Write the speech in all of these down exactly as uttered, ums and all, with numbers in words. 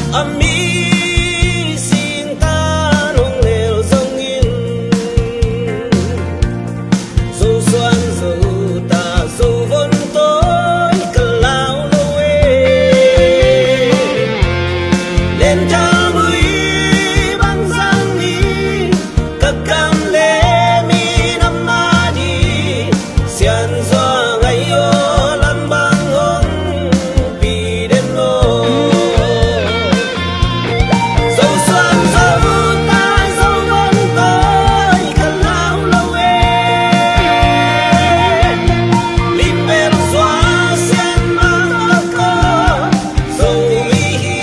A mi singtan hong lel zongin, Zosuan, Zota, Zovon tawi ka lau lo e. Lenthal mui bang zang ni, ka kam le minam mah ding, Sian Zua ngai aw, lam bang hong pi den aw. Zosuan, Zota, Zovon tawi ka lau lo e. Limel Zua Sian Mang Tawk aw, Zomi hi.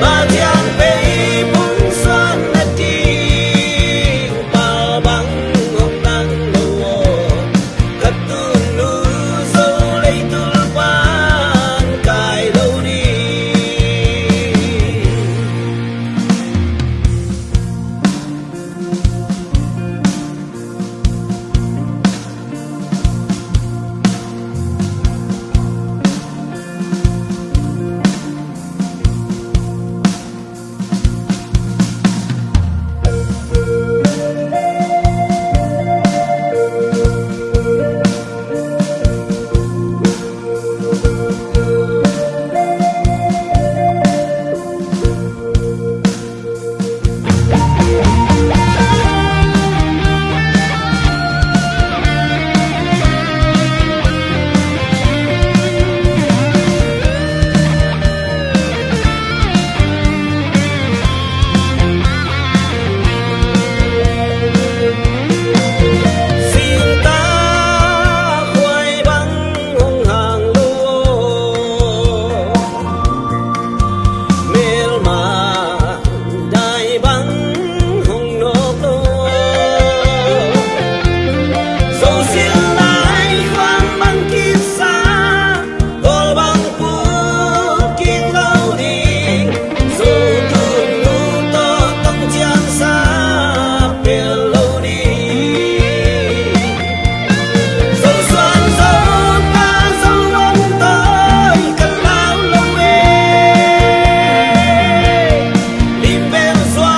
Mah ciang pei pung suan na ding, pau bang hong nang lo aw. Ka tunu Zo leitung pan kai lo ding. Singta huai bang hong hang lo aw. Melma dai bang hong nawk lo aw. Zosilnai huam bang kisa, gawl bang put kik lo ding. Zo tunu tawh tong ciang sa pel lo ding. Zosuan, Zota, Zovon tawi ka lau lo e. Limel Zua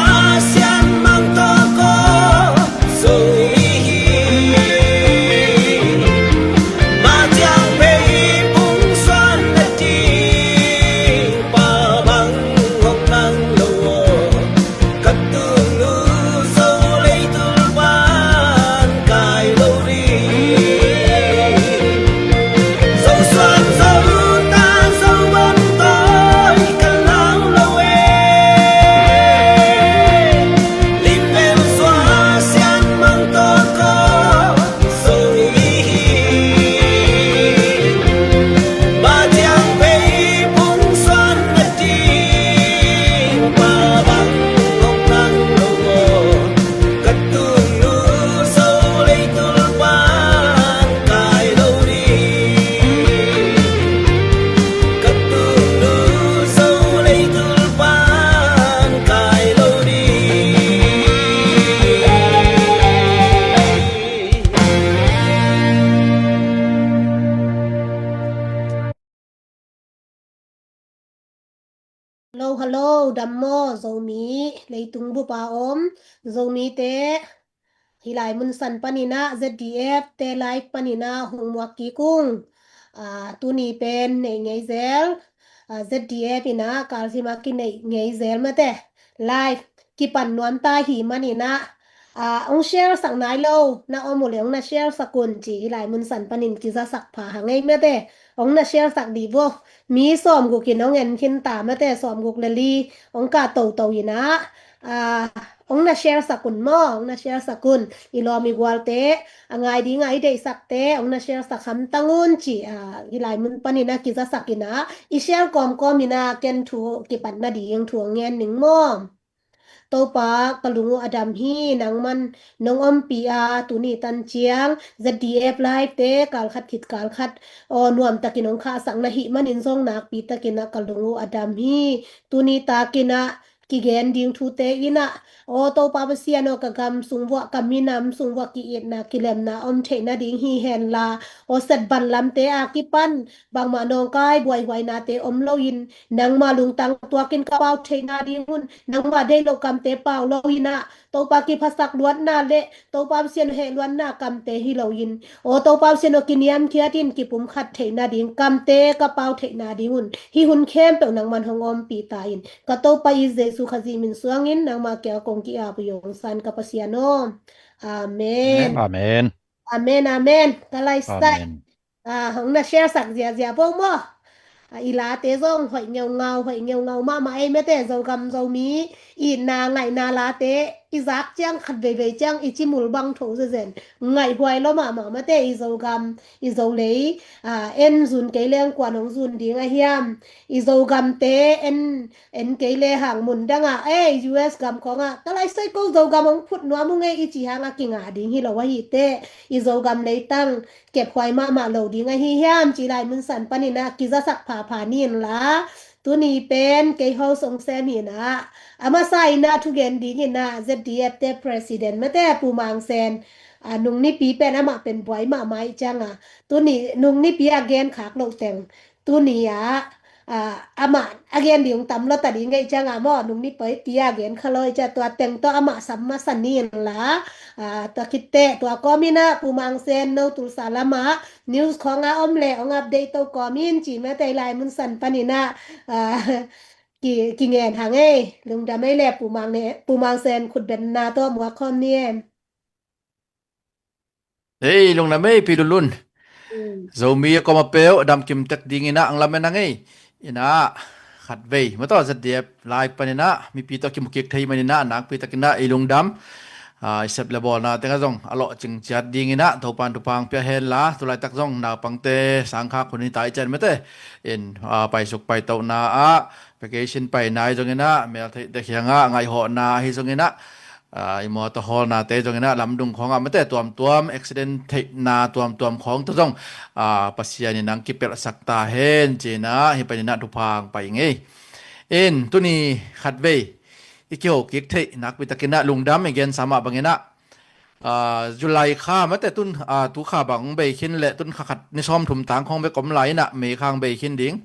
Sian Mang Tawk aw, Zomi hi. Mah ciang pei pung suan na ding, pau bang hong nang lo aw. Ka tunu Zo leitung pan kai lo ding. Zosuan, Zota, Zovon tawi ka lau lo e. Limel Zua Sian Mang Tawk aw, Zomi hi. Mah ciang pei pung suan na ding, pau bang hong nang lo aw. Ka tunu Zo leitung pan kai lo ding. Ka tunu Zo leitung pan kai lo ding. Hello, hello, dam maw, Zomi leitung bup a om Zomite, hih lai mun san panin ah Z D F te live panin ah hong muak kik ung. Ah, tuni pen neih ngei zel, ah, Z D F in ah kalsim ah kineih ngei zel mate. Live kipan nuam ta hi manin ah, ah, hong share sak nai lo na om uh leh hong na share sak un ci, hih lai mun san panin kiza sak pha hang ei mate. Hong na share sak dih vo. Mi sawmguk in hong en khin ta mate, sawmguk le li hong kah toto in ah, ah, hong na share sak un maw, hong na share sak un. I lawm i gualte, a ngai ding a i deihsakte hong na share sak hamtang un ci, ah, hih lai mun panin ah kiza sak in ah, i share kawmkawm in ah ken thu kipat nading thu hong ngen ning maw. Topa, ka lung uh a dam hi, nangman nong ompih a, tuni tan ciang Z D F live te kalkhat khit kalkhat aw nuam takin hong khahsak na hih manin zong nakpi takin ah ka lung uh a dam hi. Tuni takin ah kigen ding thute in ah, aw Topa Pasian aw, ka gam sung vuah, ka minam sung vuah ki-itna kilemna om theih nading hi henla, aw set ban lamte a kipan bangmah nawngkai buaihuainate om loin, nangmah lungtang tuakin ka pau theih nading un, nangmah deih loh kamte pau loin ah, Topa kiphasak luatna le Topa Pasian heh luatna kamte hi loin, aw Topa Pasian aw, kiniamkhiat in kipumkhat theih nading kamte ka pau theih nading un, hih hun khempeuh nangman hong ompih ta in, ka Topa i Jesu Khazih min suangin nangmah kiang kong ki-ap uh, i hong san ka Pasian aw. Amen. Amen. Amen, amen. Ka laisai. Amen. Ah, hong na share sak ziazia bo maw? Ah, i late zong hoih ngeungau, hoih ngeungau mahmah ei mate, Zogam Zomi itna ngaihna late i zak ciang khat veivei ciang i cimul bang tho zezen. Ngaihhuai lo mahmah mate, i Zogam, i Zolei, ah, en zun kei leng kuan hong zun ding a hiam? I Zogamte en, en kei le hang mun dangah, eh, U S gam khawngah, ka laisai ko Zogam hong phut nuam ung ei i ci hangah kinga ding hi lo ahi teh, i Zogam leitang kephuai mahmah lo ding ahi hiam ci lai mun san panin ah kizasak phapha ni in la. Tuni pen kei host hong sem hi in ah, a masa in ah thugen ding in ah Z D F te president mate Pu Mang Sen, ah, nung nipi pen amah pen buai mahmah ih ciangah, tuni nung nipi a gen khak loh teng, tuni ah, ah, amah a gen ding tam lo ta ding ngeih ciangah maw, nung nipi a gen kha lo ih ciah, tua teng tawh amah sam masa ni in la. Ah, tua khit teh tua kawm in ah Pu Mang Sen no Tulsa lamah news khawngah om le hong update to kawm in ci mate, i lai mun san panin ah, ah, ki, kingen hang ei. Lungdam ei le Pu Mang ne, Pu Mang Sen khutbetna tawh muak khawm ni em. Ei, lungdam ei Pi Lun Lun. Mm. Zomi a kawm a peuh a dam kim tek ding in ah ang lamen ang ei. In ah khat vei maw, tawh Z D F lai panin ah mipi tawh kimu kik thei manin ah nakpi takin ah i lungdam. Ah, i sep le bawlna tengah zong a lawhcing ciat ding in ah Topan thupha hong pia hen la, tulaitak zong naupangte sangkhak hun hi ta i cian mate. In, ah, paisuk paitohna ah, vacation paina hi zongin ah, meltheihte kiangah ngaihawhna hi zongin ah, ah, i mawtaw hawlnate zongin ah, lamdung khawngah mate tuamtuam, accident theihna tuamtuam khawng tawh zong, ah, Pasian in ang kipelhsak ta hen ci-in ah, hih panin ah thupha hong pai ing ei. In, tuni khat vei i kiho kik theih nakpi takin ah lungdam i gensa mah bangin ah, ah, July kha mate tun, ah, tu kha bang bei khin le tun kha khat ni sawmthum tang khawng bek om lai in ah, May kha hong bei khin ding.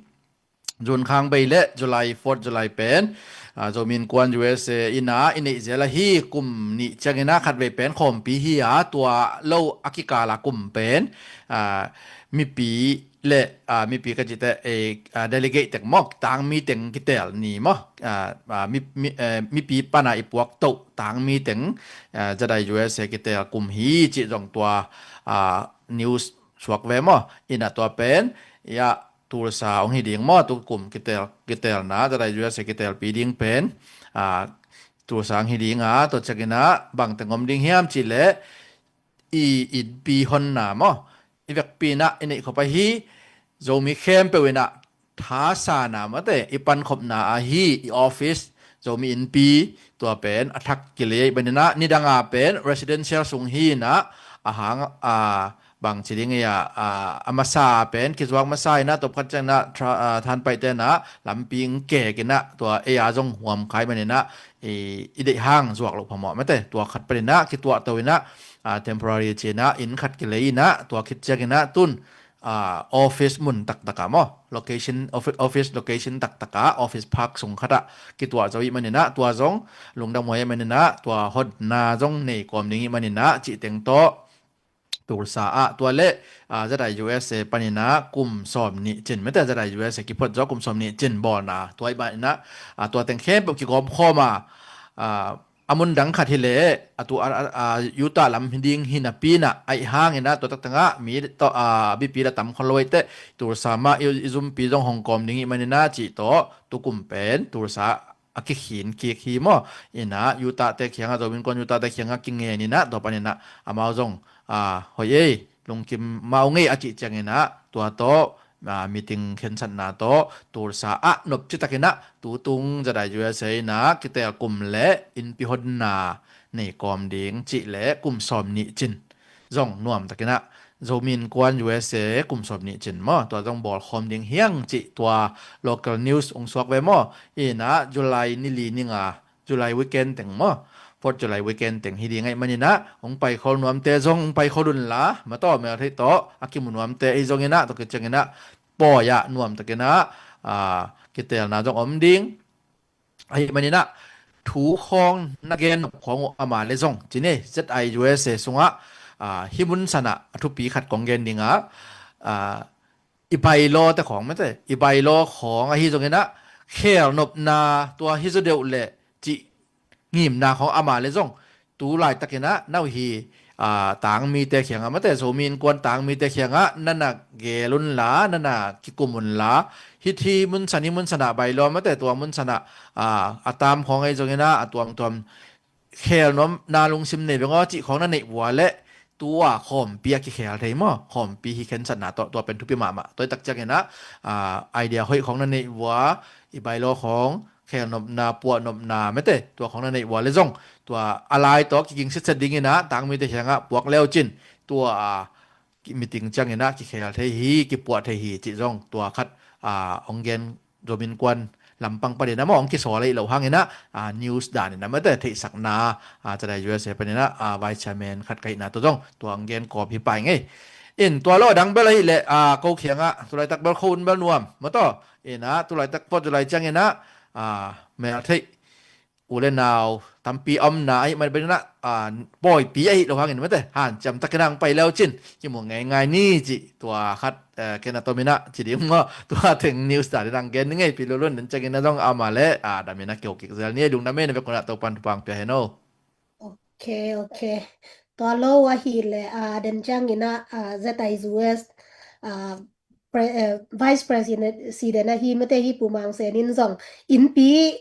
June kha hong bei le July, Fourth July pen, ah, Zomi Innkuan U S A in ah i neih zel ahi kum nih ciangin ah khat vei pen khawmpi hi a, tua lo a kikal a kum pen, ah, mipi le, ah, mipi ka cih teh, eh, ah, delegate teng maw, tangmi teng kiteel ni maw, ah, ah, mi, mi, eh, mipi pan a i puak toh tangmi teng, ah, Z I U S A kiteel kum hi cih zong tua, ah, news suak ve maw. In ah tua pen, ya, Tulsa hong hi ding maw, tu kum kiteel, kiteelna, Z I U S A kiteelpi ding pen, ah, Tulsa hong hi ding a, tua ciangin ah bang teng om ding hiam cih leh, i innpi honna maw, i vekpi in ah i neih khop ahi Zomi khempeuh in ah thasana mate i pankhopna ahi i office, Zomi Innpi, tua pen a thak kilei manin ah, nidang a pen residential sung hi in ah, a hang, a, bang ci ding ei a, a, a masa pen kizuak masa in ah, tawpkhat ciangin ah, tra-, a, thanpaihte in ah lampi hong kek in ah, tua ei a zong huam kha ahih manin ah, i, i deih hang zuak loh phamawh mate, tua khat panin ah kituahto in ah, a, temporary ci-in ah inn khat kilei in ah, tua khit ciangin ah tun, a, office mun taktak ah maw, location, offi-, office location taktak ah, office park sung khat ah kituah zo ahih manin ah, tua zong lungdam huai ahih manin ah, tua honna zong nei kawm ding ahih manin ah, cih teng tawh Tulsa ah, tua le, a, Z I U S A panin ah kum sawmnih cin mate, Z I U S A kiphot zo kum sawmnih cin bawlna, tua ahih manin ah, a, tua teng khempeuh kigawm khawm a, a, a mun dang khat hi leh, a tu, a, a, a, Utah lam hi ding hi napi in ah, ahih hangin ah tua taktak ah mi tawh, a, bipi la tam khol lo ei teh, Tulsa mah i, i zumpi zong hong kawm ding ahih manin ah cih tawh, tu kum pen Tulsa a kikhin kik hi maw. In ah Utah te kiangah, Zomi Innkuan Utah te kiangah kingen in ah, tua panin ah amau zong, a, hoih ei, lungkim mah ung ei a cih ciangin ah, tua tawh, a, meeting khensatna tawh Tulsa ah nopci takin ah, tutung Z I U S A in ah kiteel kum le innpi honna nei kawm ding cih le kum sawmnih cin zong nuam takin ah, Zomi Innkuan U S A kum sawmnih cin maw, tua zong bawlkhawm ding hi hang cih tua local news hong suak ve maw. In ah July ni li ni nga July weekend teng maw, Fourth July weekend teng hi ding ahih manin ah, hong pai khol nuamte zong hong pai khol unla, mataw, mel theih tawh a kimu nuamte ahi zongin ah, tua khit ciangin ah pawi ah nuamtakin ah, aa, kiteelna zong om ding. Ahih manin ah thu khawng na gen nop khawng uh ama le zong, ci ni, Z I U S A sungah, aa, hih mun sanah a thupi khat kong gen ding ah, aa, i bylaw te khawng mate, i bylaw khawng ahi zongin ah, khelnopna tua hi zaw deuh leh cih ngimna khawng ama le zong tu laitakin ah, na uh hi, aa, tangmite kiangah mate, Zomi Innkuan tangmite kiangah na na gel unla, na na kikum unla, hih, hih mun san, hih mun sanah bylaw mate, tua mun sanah, aa, a tam khawng ahi zongin ah, a tuamtuam khelnopna lungsim nei veng aw cih khawng na neih vua leh, tua khawmpi a kikhel thei maw? Khawmpi hi khensatna tawh, tua pen thupi mahmah. Tua hi tak ciangin ah, aa, idea hoih khawng na neih vua, i bylaw khawng, khelnopna, puahnopna mate, tua khawng na neih vua le zong, tua a lai tawh kiging sitset dingin ah, tangmite kiangah puak le uh cin, tua, aa, ki-, meeting ciangin ah kikhel thei hi, kipuah thei hi cih zong, tua khat, aa, hong gen, Zomi Innkuan lampang panin ah maw, hong kisawl ahih loh hangin ah, aa, news danin ah mate, theihsakna, aa, Z I U S A panin ah, aa, Vice Chairman khat ka hihna tawh zong tua hong gen kawm hi pah ing ei. In tua lo a dang bel ahih leh, aa, ko kiangah tu laitak bel kho un bel nuam, mataw. In ah tu laitak Fourth July ciangin ah, aa, mel theih u le nau tampi omna ahih man panin ah, aa, pawipi ahih loh hangin mate, hanciam takin ah hong pai le uh cin, kimu ngeingai ni cih, tua khat, eh, ken a tomin ah ci ding maw, tua teng news danin ah hong gen ning ei. Pi Lulun, den ciangin ah zong ama le, aa, damin ah kihok kik zel ni ei. Lungdam ei, na vekun ah Topan thupha hong pia hen aw. Ok, ok. Tua lo ahih leh, aa, den ciangin ah, aa, Z I U S, aa, pre-, eh, Vice President, President ahi mate, hi Pu Mang Sen in zong innpi,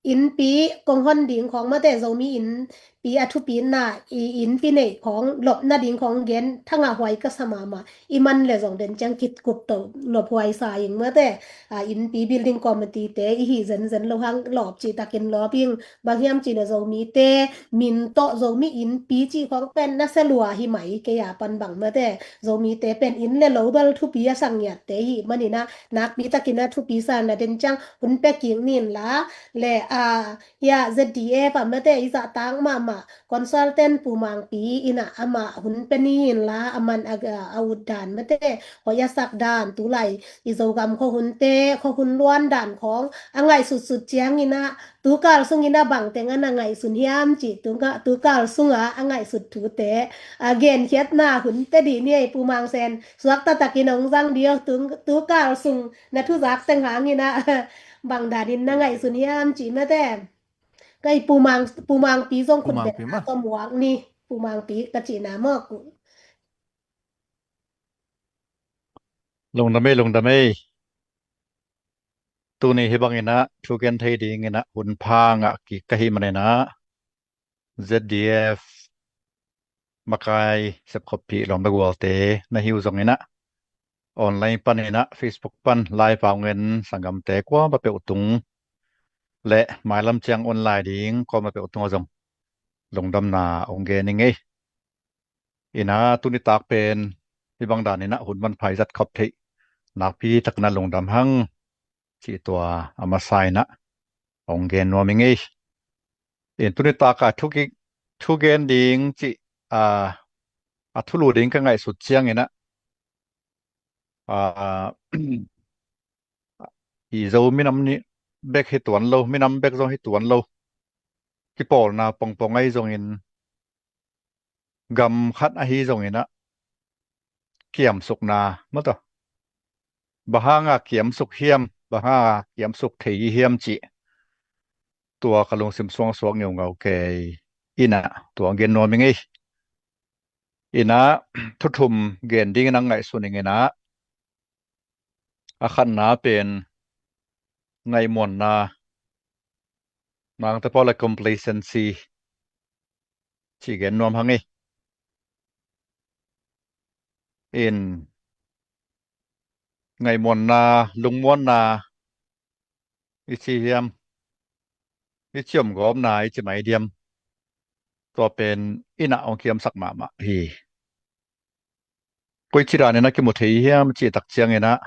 innpi kong hon ding khawng mate, Zomi innpi a thupina, i innpi neih khawng lopna ding khawng gen thangah huai ka sa mahmah. I man le zong den ciang kikup to lop huai sa ing mate. Aa, innpi building committee te i hih zenzen loh hang lawp cih takin lawp ing. Bang hiam cih leh Zomite min tawh Zomi innpi cih khawng pen na sia lua hi mai, kei a pan bang mate. Zomite pen inn le lo bel thupi a sa ngiatte ahih manin ah, nakpi takin ah thupi sa na, den ciang hun pia kik ni inla, le, aa, ya, Z D F ah mate, i zahtak mahmah consultant Pu Mangpi in ah amah hun pia ni inla, aman a, a, a ut dan mate, hoih a sak dan, tu lai i Zogam khuahunte, khuahun luan dan khawng a ngaihsutsut ciangin ah, tukal sungin ah bangteng a na ngaihsun hiam cih, tu nga-, tukal sungah a ngaihsut thute, aa, genkhiatna hun pia dih ni ei. Pu Mang Sen, suakta takin hong zang dih aw, tu, tukal sung na thuzak teng hangin ah, bang danin na ngaihsun hiam cih mate. Kei Pu Mang, Pu Mangpi zong khut beng, Pu Mangpi maw? Ka muak ni, Pu Mangpi ka cihna maw. Lungdam ei, lungdam ei. Tuni hih bangin ah thu gen thei dingin ah hun pha ngah kik ka hih manin ah, Z D F makai sepkhoppih lawm le gualte na hi uh zongin ah, online panin ah, Facebook pan live a hong en sanggamte kuamah peuh tung le mailam ciang online ding kuamah peuh tungah zong lungdamna hong gen ing ei. In ah tuni tak pen hih bang danin ah hun manpha i zat khop theih nakpi takin ah lungdam hang cih tua a masa in ah hong gen nuam ing ei. In tuni tak a thu ki-, thu gen ding cih, aa, a thulu ding ka ngaihsut ciangin ah, aa, i Zo minam nih bek hi tuan lo, minam bek zong hi tuan lo, kipawlna pongpong ahi zongin, gam khat ahi zongin ah kiamsukna, mataw, bang hanga kiamsuk hiam, bang hanga kiamsuk thei hiam cih tua ka lungsim sungah suak ngeungau kei in ah tua gen nuam ing ei. In ah thu thum gen dingin hong ngaihsun ing in ah, a khatna pen ngaihmuanna, Mangte pawl ah complacency cih gen nuam hang ei. In ngaihmuanna, lungmuanna i ci hiam, i ciamgawpna i ci mai diam, tua pen in ah hong kiamsak mahmah hi. Koici danin a kimu thei hiam cih tak ciangin ah,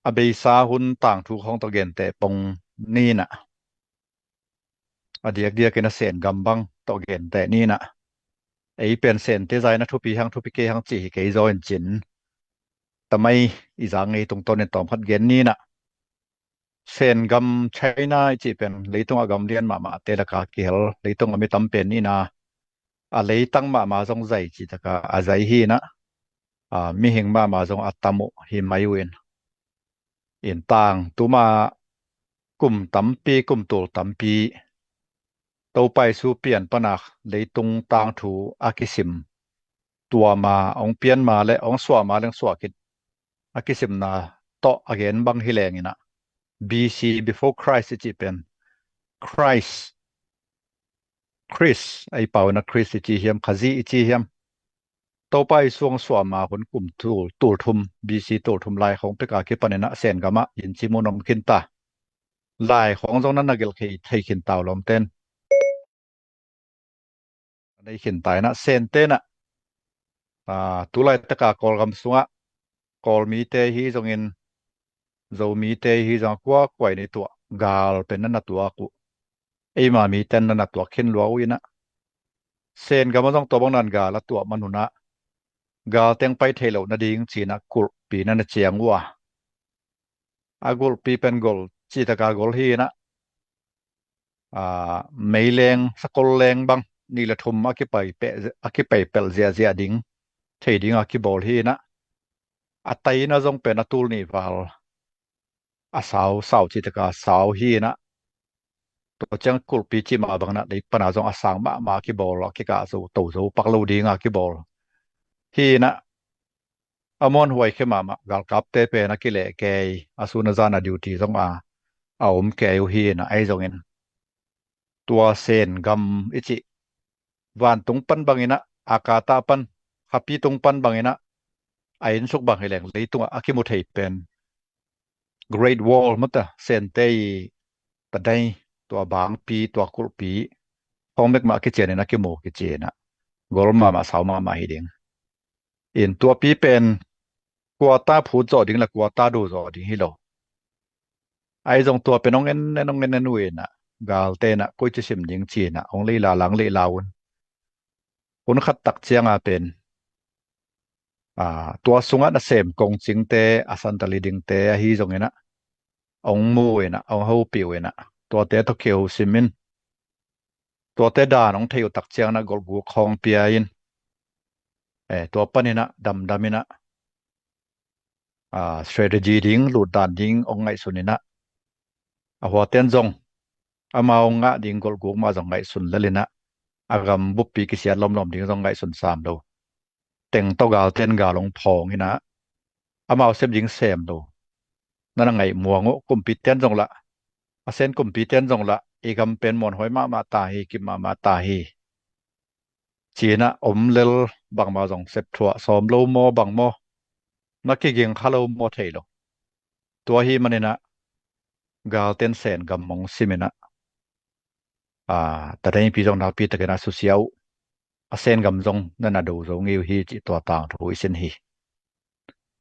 a beisa hun tangthu khawng tawh genteh pong ni in ah, a diakdiakin a Sen gam bang tawh genteh ni in ah, ei pen Sente zai in ah thupi hang thupi kei hang cih hi kei zaw in cin, tamai i zak ngei tungtawnin tawmkhat gen ni in ah, Sen gam China i cih pen leitungah gam lian mahmahte lakah kihel, leitungah mi tam pen ni in ah, a leitang mahmah zong zai cih takah a zai hi in ah, a, mihing mahmah zong a tam uh hi mai uh in, in tangtuma kum tampi, kum tul tampi Topa Jesu pian panak leitung tangthu a kisim, tua ma hong pian ma le hong suah ma le hong suah khit a kisimna tawh a gen bang hi leng in ah, B C, before Christ i cih pen, Christ, Christ, ei pau in ah Christ i ci hiam, Khazih i ci hiam, Topa Jesu hong suah ma hun kum tul, tul thum, B C tul thum lai khawng peka kipan in ah Sen gam ah inn ci mun om khin ta. Lai khawng zong na na gelh thei, thei khin ta uh lawmten. Nei khin ta in ah Sente in ah, a, tu laitak a Kawlgam sungah Kawlmite hi zongin, Zomite hi zong a kuakua in i tuah gal pen na na tuak uh, eima mite na na tuak khin lua uh in ah, Sen gam ah zong tua bang nan gal a tuah man un ah, gal teng pai thei loh nading ci in ah kulhpi na na ciang uh a, a gulhpi pen gol, cih takah gol hi in ah, a, meileng, sakol leng bang nih le thum a kipai peh, a kipai pelh ziahziah ding, thei ding a kibawl hi in ah, a tai in ah zong pen a tul nih val a sau, sau cih takah sau hi in ah, tua ciang kulhpi cih mah bang in ah lei pan a zong a sang mahmah a kibawl, a kikah zo, to zo pak lo ding a kibawl hi in ah, a muanhuai khia mahmah, galkapte pen a kileh kei, a sun a zan a duty zong a, a om kei uh hi in ah, ahi zongin tua Sen gam i cih vantung pan bang in ah, Akata pan, khapi tung pan bang in ah, a innsuk bang hi leng leitungah a kimu thei pen Great Wall mata, Sente i tadai, tua bangpi, tua kulhpi khawng bek mah a kician in a kimu kici in ah, gol mahmah, sau mahmah hi ding. In tuapi pen kuata phut zawh ding le kuata do zawh ding hi lo. Ahi zong tua pen hong en en, hong en en uh in ah, galte in ah koici sim ding ci in ah hong leila lang leila un. Hun khat tak ciang a pen, a, tua sungah nasem kongcingte, a santali dingte ahi zong in ah, hong mu in ah, hong hopih uh in ah, tuate tawh kiho sim in, tuate dan hong thei uh tak ciang in ah golhguk khawng pia in, eh, tua pan in ah damdam in ah, a, strategy ding, lutdan ding hong ngaihsun in ah, a huaten zong amau ngah ding golhguk mah zong ngaihsun lel in ah, a gam buppi kisiat lawmlawm ding zong ngaihsun sam lo. Teng tawh galten gal hong phawng in ah, amau sep ding sem lo. Na na ngaih muang uh, kumpiten zong lah, a Sen kumpiten zong lah, i gam pen muanhuai mahmah ta hi, kip mahmah ta hi ci in ah om lel, bangmah zong sep thuah sawm lo maw, bang maw, na kiging kha lo maw thei lo. Tua hi man in ah galten Sen gam hong sim in ah, a, tadaipi zong nakpi takin a susia uh, a Sen gam zong na na do zo ngei uh hi cih tua tangthu i sin hi.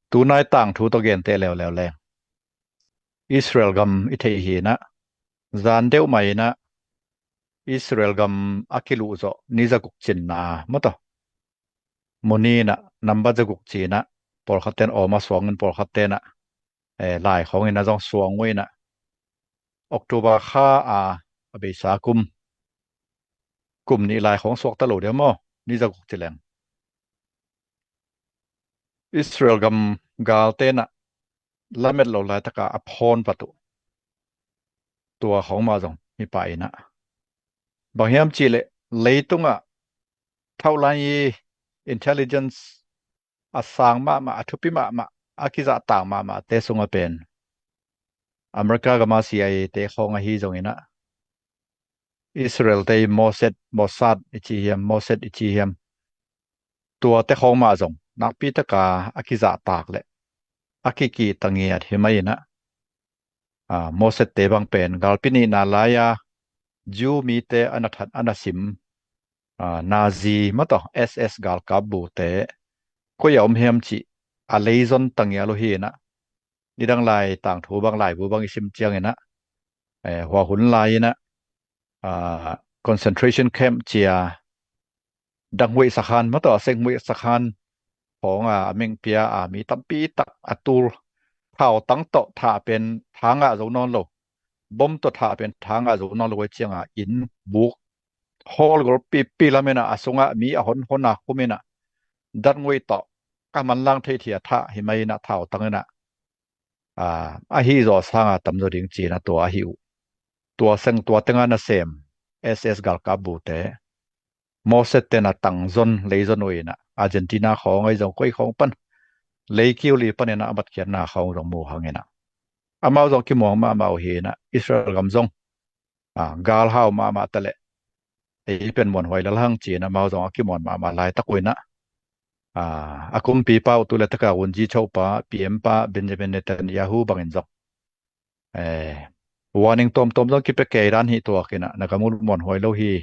Tunai tangthu tawh genteh leuleu leng, Israel gam i theih hi in ah, zan deuh mah in ah Israel gam a kiluh zawh ni zaguk cinna maw tawh, muni in ah nambat zaguk ci in ah, pawlkhatten awm a suang in, pawlkhatten ah, eh, lai khawng in ah zong suang uh in ah, October kha a, a beisa kum, kum nih lai khawng suakta lo dia maw, ni zaguk ci leng, Israel gam galte in ah lamet lo laitak a a phawn vat uh. Tua khawng mah zong hi pah in ah, bang hiam cih leh leitungah thauhlai i intelligence a sang mahmah, a thupi mahmah, a kizahtak mahmahte sungah pen America gam a C I A te khawng ahi zong in ah, Israel te i Mossad, Mossad i ci hiam, Mossad i ci hiam, tuate khawng mah zong nakpi taka a kizahtak le a kikihta ngiat hi mai in ah, a, Mossad te bang pen galpi nihna lai-a Jew mite a na that, a na sim, a, Nazi maw tawh, S S galkap bute koi a om hiam cih a leizon ta ngial uh hi in ah, nidang lai tangthu bang, laibu bang i sim ciang in ah, eh, hua hun lai in ah, ah, concentration camp cia, danghuih sakhan, mataw, a senghuih sakhan khawng a, a mengpia a, mi tampi tak a tul, thautang tawh thah pen tha ngah zo nawn lo, bom tawh thah pen tha ngah zo nawn lo, a cianga inn buk hawl gol pipi lam inah, a sungah mi a hon hon a khum inah, datnguih tawh a manlang thei thia thah hi mai inah, thautang inah, a, ahi zaw sanga tamzaw ding cina tua ahi uh. Tua seng tua tenga nasem S S galkap bute, Moses tena tang zon, lei zon uh inah, Argentina khawng ahi zong koi khawng pan, lei kiu li pan inah a matkhiatna khawng zong mu hang inah, amau zong kimuang mahmah uh hi inah, Israel gam zong, a, gal hau mahmah taleh ei pen muanhuai lel hang cina amau zong a kimuan mahmah laitak uh inah, a, a kumpipa uh tu le taka unzi chopa P M pa Benjamin Netanyahu bangin zong, eh, warning tawmtawm zong kipia kei dan hi tuak inah, na gam uh muanhuai lo hi,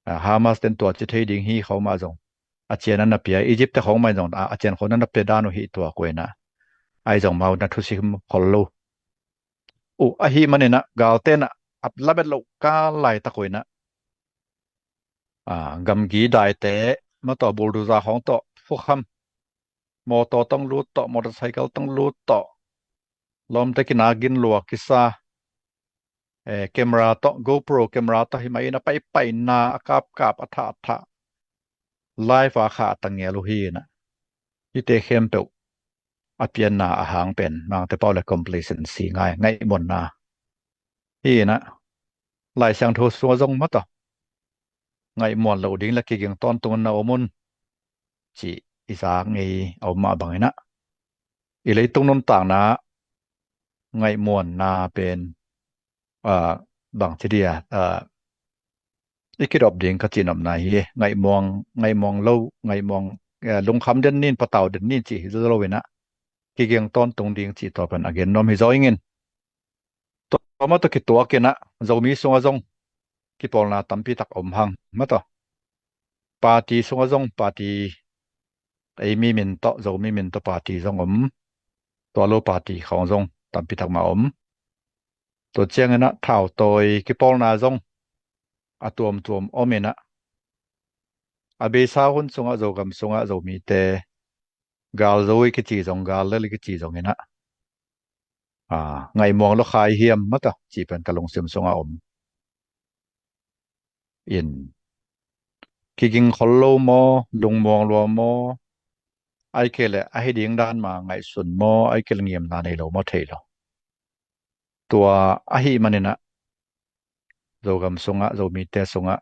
a, Hamas ten tua ci thei ding hi khawng mah zong a cian a na pia, Egypt te khawng mah zong a, a cian khawng na na pia dan uh hi tuak uh inah, ai zong mau na thusim khol lo uh ahi man inah, galte inah a lamet loh kal laitak uh inah, a, gamgi daite, mataw, bulldozer khawng tawh, fukham, mawtaw tawh lut tawh, motorcycle tawh lut tawh, lawmte kina gin lua kisa, eh, camera tawh, GoPro camera tawh hi mai inah, paipaina a kapkap, a thah a thah, live a kha a tangel uh hi inah, hite khempeuh a pianna a hang pen Mangte pau le complacency, ngai, ngaihmuanna hi inah, Lai Siangtho sungah zong mataw, ngaihmuan loh ding le kiging tawntung na om un cih i zak ngei a om mah bang inah, i leitung nuntakna ngaihmuanna pen, a, bang ci dia, a, i kidop ding ka cihnopna hi. Ngaihmuang, ngaihmuang lo, ngaihmuang, eh, lungkham den nin, patau den nin cih hi zo lo inah, kiging tawntung ding cih tua pen a gen nuam hi zaw ingin. Tua mataw kituak inah, Zomi sungah zong kipawlna tampi tak om hang, mataw, party sungah zong, party, ei mi min tawh, Zomi min tawh party zong om, tua lo party khawng zong tampi tak mah om. Tua ciang inah thautawi kipawlna zong a tuamtuam om inah, a beisa hun sungah, Zogam sungah Zomite gal zo i kici zong, gal lel i kici zong inah, a, ngaihmuang lo khai hiam mataw cih pen ka lungsim sungah om in, kiging khol lo maw, lungmuang lua maw, ai kei le ahi ding dan mah ngaihsun maw, ai kei le ngimna nei lo maw, thei lo. Tua ahi man inah, Zogam sungah, Zomite sungah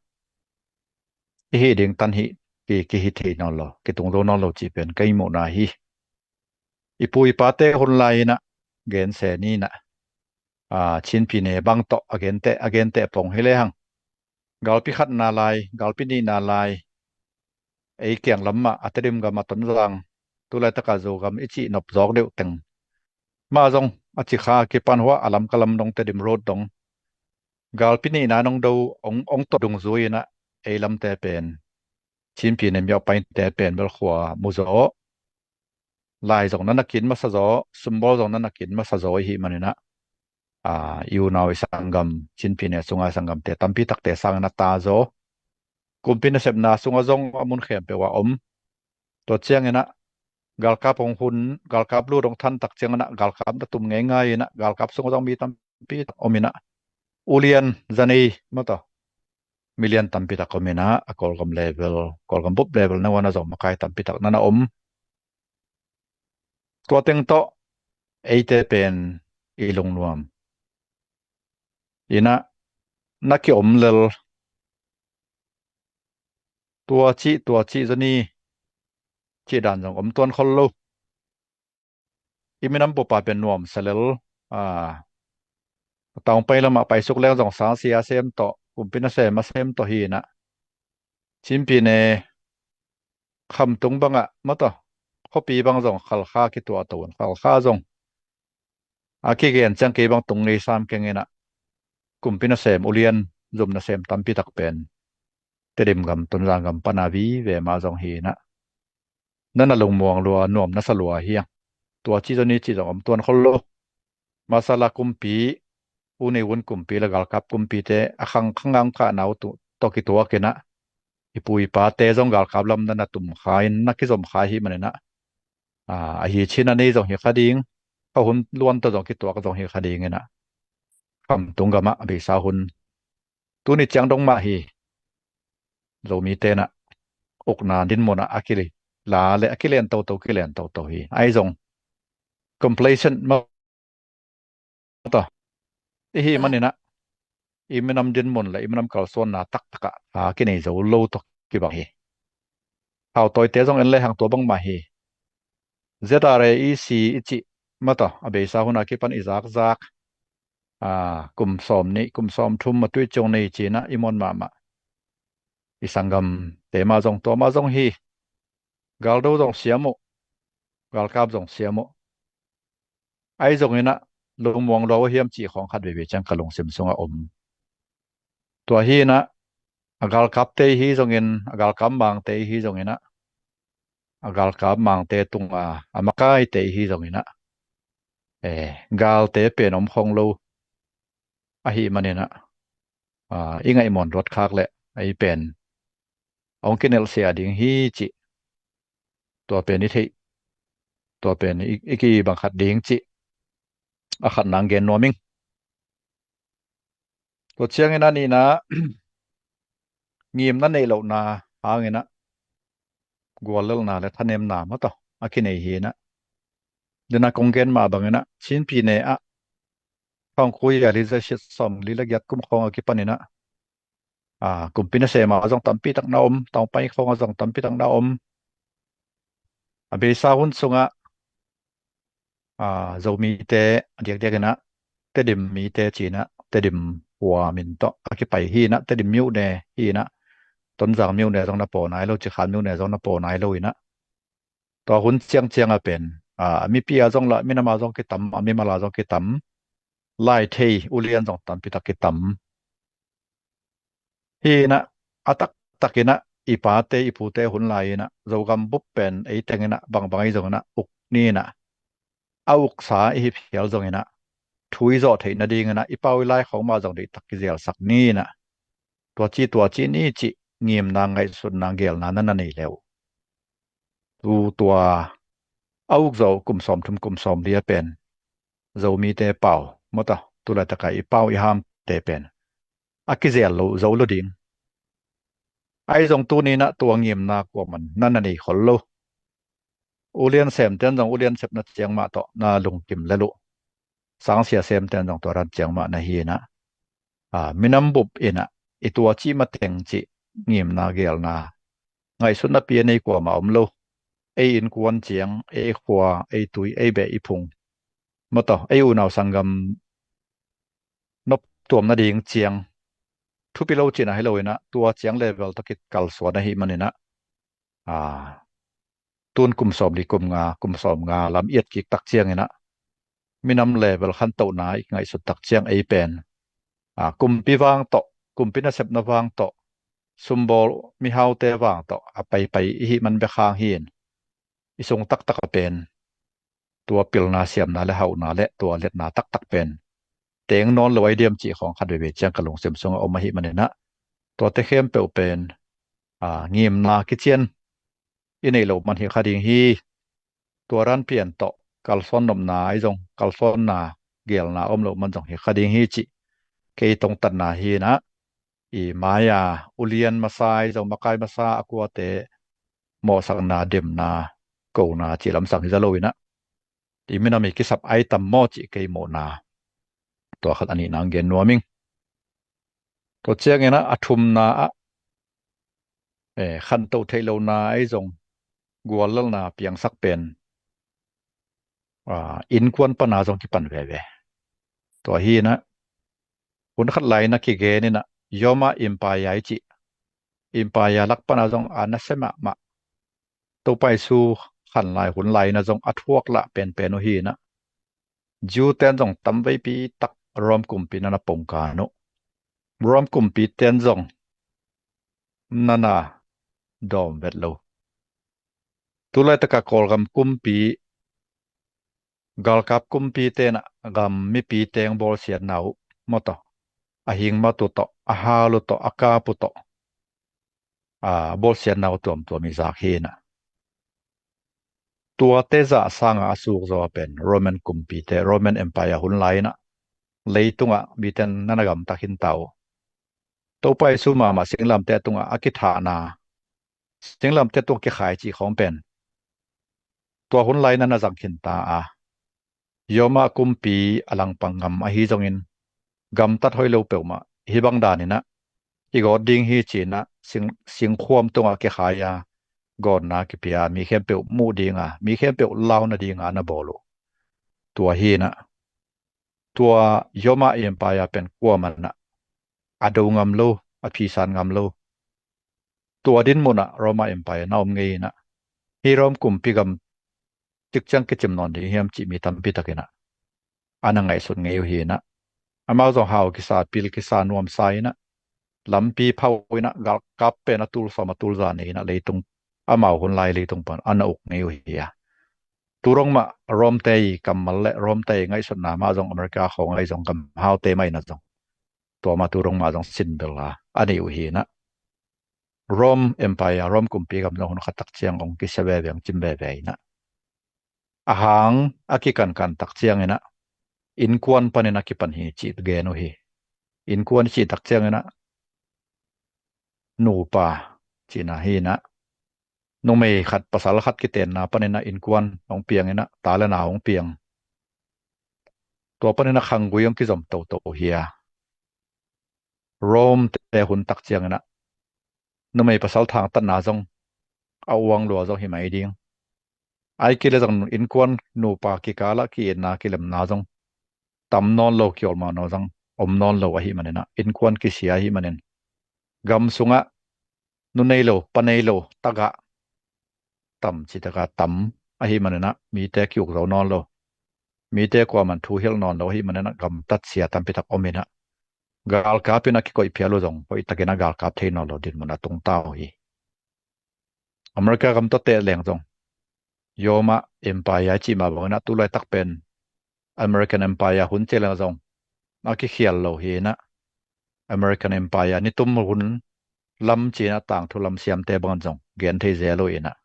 i hih ding tan hih ki, kihi thei nawn lo, kitung zo nawn lo cih pen kei muhna hi. I pu i pate hun lai inah gense ni inah, a, Chin pyine bang tawh a gente, a gente pong hi lehang, galpi khatna lai, galpi nihna lai, ei kiang lam mah, a Tedim gam, a Tonzang, tu laitaka Zogam i cih nop zawk deuh teng mah zong, a Cikha kipan huah a Lamka lam dong, Tedim road dong, galpi nihna nong do, ong, ong tawh dungzui inah, ei lamte pen, Chin pyine miau painte pen bel khua mu zaw, lai zong na na kin masa zaw, sumbawl zong na na kin masa zaw i hih man inah, a, i unau i sanggam, Chin pyine sunga i sanggamte tampi takte sangin a ta zaw, kumpi nasepna sungah zong a mun khempeuh ah om. Tua ciang inah, galkap hong hun, galkap lut hong than tak ciang inah, galkap na tum ngeingai inah, galkap sungah zong mi tampi tak om inah, ulian zanei mataw, milian tampi tak om inah, a Kawlgam level, Kawlgam bup level na uana zong makai tampi tak na na om. Tua teng tawh eite pen i lungnuam inah, na kiom lel, tua cih, tua cih zaw ni cih dan zong om tuan khol lo. I minam bup a pen nuamsa lel, a, taung pai lamah paisuk leng zong sang sia sem tawh, kumpi nasem a sem tawh hi inah, Chin pyine khamtung bangah mataw, khuapi bang zong Khalkha kituah to un, Khalkha zong a kigen ciang kei bang tung ngei sam keng inah, kumpi nasem ulian, zum nasem tampi tak pen Tedim gam, Tonzang gam pana vive mah zong hi inah, na na lungmuang lua, nuam na sa lua hi hang. Tua cih zaw ni cih zong om tuan khol lo. Masala kumpi, tuni hun kumpi le galkap kumpite a khangkhang a om khahna uh tawh kituak in ah, i pu i pate zong galkap lam na na tum kha in na kizom kha ahih manin ah, ahi chin a nei zong hi kha ding, kha hun luan tawh zong kituak zong hi kha ding in ah, khamtung gam ah a beisa hun tuni ciang dong mah hi. Zomite in ah ukna dinmun ah a kila le a kilen toto kilen toto hi. Ahi zong complacent mah tawh i hih manin ah i minam dinmun le i minam kalsuanna taktak ah a kinei zo lo tawh kibang hi. Hautawite zong en lehang tua bangmah hi. Z R A E C i cih mah tawh a beisa hun a kipan i zakzak, kum sawm nih kum sawm thum a tui ciang nei ci in ah i muan mahmah i sanggamte mah zong tua mah zong hi. Galdo zong siam uh, galkap zong siam uh. Ahi zongin ah lungmuang lua uh hiam cih khawng khat veivei ciang ka lungsim sungah om. Tua hi in ah a galkapte hi zongin, a galkap mangte hi zongin ah, a galkap mangte tunga a makaite hi zongin ah, galte pen om khong lo ahih manin ah, i ngaihmawn luat khak leh ei pen hong kinelhsia ding hi cih, tua pen i theih, tua pen i, i kibang khat ding cih a khat nang gen nuam ing. Tua ciangin a nihna, ngimna neih lohna hangin ah guallelhna le thanemna mah tawh a kinei hi in ah, dena kong gen mah bangin ah Chin pi ne ah khawng khui a li za siat sawm li le giat kum khawng a kipanin ah, kumpi nasem a zong tampi tak na om, tawngpai khawng a zong tampi tak na om. A beisa hun sungah Zomite a diakdiak in ah Tedim mite ci in ah Tedim khua min tawh a kipai hi in ah, Tedim myone hi in ah, Tonzang myone zong na paw nai lo, Cikhan myone zong na paw nai lo in ah, tua hun ciangciang a pen a mipi a zong lah minam a zong kitam, a mimal a zong kitam, lai thei ulian zong tampi tak kitam. Hi in ah a taktak in ah i pate i pute hun lai in ah Zogam bup pen ei teng in ah bangbang ei zong in ah uk ni in ah, a uksa i hi phial zongin ah thu i zawh theih nadingin ah i pau i lai khawng mah zong deihtak kizelsak ni in ah, tua ci tua ci ni cih ngimna ngaihsutna gelna na na nei le uh, tu tua a uk zawh kum sawm thum kum sawm li a pen Zomite pau mah tawh tu laitak a i pau i hamte pen a kizel lo zo lo ding. Ahi zong tuni in ah tua ngimna kuaman na na nei khol lo. Ulian semten zong ulian sepna ciang mah tawh na lungkim lel uh. Sangsia semten zong tua dan ciang mah na hi in ah, minam bup in ah i tua cih mateng cih ngimna gelna ngaihsutna pi a nei kuamah om lo. Ei innkuan ciang, ei khua, ei tui, ei beh, i phung mah tawh ei unau sanggam nop tuam nading ciang thupi lo cihna hi lo in ah, tua ciang level tawh kikalsuan ahih manin ah, tun kum sawm li kum nga, kum sawm nga lam i et kik tak ciangin ah minam level khantohna i ngaihsut tak ciang ei pen kumpi vang tawh, kumpi nasepna vang tawh, sumbawl mihaute vang tawh a paipai i hih man bek hang hi in, i sung taktak a pen tua pilna siamna le hauhna le tua letna taktak pen teng nawn lo ai diam cih khawng khat veivei ciang ka lungsim sungah om ahih manin ah, tuate khempeuh pen ngimna kician i neih loh man hi kha ding hi. Tua dan pian tawh kalsuan nopna ahi zong kalsuanna gelna om loh man zong hi kha ding hi cih kei tongtatna hi in ah, i mai-a ulian masa ahi zong makai masa a kuate mawhsakna, demna, kona cih lamsang hi za lo in ah, i minam i kisap ai tam maw cih kei mawhna tua khat a nihna hong gen nuam ing. Tua ciangin ah a thumna ah khantoh theih lohna ahi zong guallelhna piangsak pen innkuan pana zong kipan veve. Tua hi in ah hun khat lai in ah kigen in ah Yoma Empire i cih Empire lak pana zong a nasia mahmah Topa Jesu khan lai hun lai in ah zong a thuak lah penpen uh hi in ah, Jew ten zong tamveipi tak Rome kumpi na na pongkan uh. Rome kumpi ten zong na na dawm vet lo. Tu laitak a Kawlgam kumpi, galkap kumpi ten ah gam mipi teng bawlsiatna uh maw tawh, a hing mat uh tawh, a hal uh tawh, a kap uh tawh, a bawlsiatna uh tuamtuam i zak hi inah. Tuate zah sangah a suk zaw a pen Roman kumpite, Roman Empire hun lai inah leitungah mite na na gamta khin ta uh. Topa Jesu mahmah singlamteh tungah a kithahna, singlamteh tungah kikhai cih khawng pen tua hun lai inah na zang khin ta a. Roma kumpi a langpang ngam ahi zongin, gamtat hoih lo peuhmah hih bang dan inah i gawt ding hi ci inah sing, singkhuam tungah kikhai a, gawtna kipia, mi khempeuh muh ding a, mi khempeuh lau nading a na bawl uh. Tua hi inah, tua Roma Empire pen kuamah inah a do ngam lo, a phisan ngam lo. Tua dinmun ah Roma Empire na om ngei inah, hih Rome kumpi gam tik ciang kicim nawn ding hiam cih mi tampi tak inah a na ngaihsut ngei uh hi inah. Amau zong hau kisa, pil kisa, nuamsa inah, lampi phau inah, galkap pen a tul sawm, a tul za nei inah leitung, amau hun lai leitung pan a na uk ngei uh hi a. Tu dong mah Rome-te i kammal le Rome-te i ngaihsutna mah zong, America khawng ahi zong, gam haute mah inah zong tua mah tu dong mah zong sinbel a a nei uh hi inah. Rome Empire, Rome kumpi gam zong hun khat tak ciang hong kisia veve, hong cim veve inah, a hang a kikankan tak ciang inah innkuan panin a kipan hi cih gen uh hi. Innkuan i cih tak ciang inah nupa cihna hi inah, numei khat pasal khat kitenna panin ah innkuan hong piang inah, ta le nau hong piang. Tua panin ah khanggui hong kizom toto hi a. Rome-te hun tak ciang inah numei pasal thangtatna zong a uang lua zong hi mai ding. Ahih kei leh zong innkuan nupa kikal ah ki-itna kilemna zong tam nawn lo, kiawlmawhna zong om nawn lo ahih manin ah, innkuan kisia ahih manin, gam sungah nu nei lo, pa nei lo tagah, tam cih takah tam ahih manin ah mite ki-uk zo nawn lo, mite kuaman thu hilh nawn lo ahih manin ah gamtat sia tampi tak om inah, galkap inah kikoih phial uh zong hoih takin ah galkap thei nawn lo dinmun a tung ta uh hi. America gam tawh teh leng zong, Roma Empire i cih mah bang inah, tu laitak pen American Empire hun ci leng zong a kikhial lo hi inah, American Empire nitum hun lam ci inah tangthu lam siamte bang zong gen thei zel uh inah,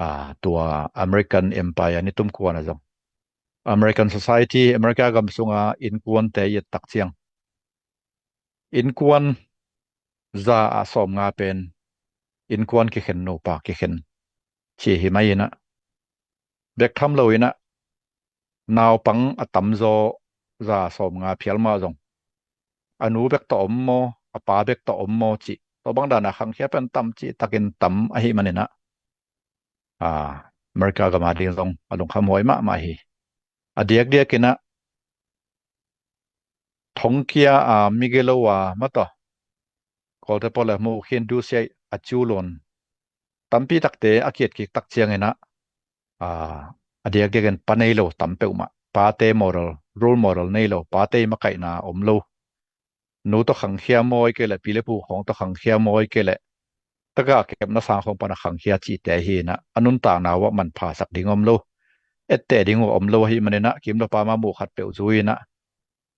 a, tua American Empire nitum kuan ah zong American society, America gam sunga innkuante i et tak ciang, innkuan za ah sawmnga pen innkuan kikhen, nupa kikhen ci hi mai inah, bek tham lo inah naupang a tamzaw za sawmnga phial mah zong a nu bek tawh om maw, a pa bek tawh om maw cih, tua bang dan a khangkhia pen tam cih takin tam ahih manin ah, a, America gam a ding zong a lungkham huai mahmah hi. A diakdiak inah thongkia a, migilo a, mataw, Kawlte pawl le mu khin dusiai a ciu luan tampi takte a ki-et kik tak ciang inah, a, a diakdiak in pa nei lo tam peuhmah, pate model, role model nei lo, pate i makaihna om lo, nu tawh khangkhia maw, ahih kei leh pi le pu khawng tawh khangkhia maw, ahih kei leh tagah kepna sang khawng pan a khangkhia cihte hi inah, a nuntakna uh ah manphasak ding om lo, etteh ding uh om lo ahih manin ah, kim le pam a mu khat peuh zui inah,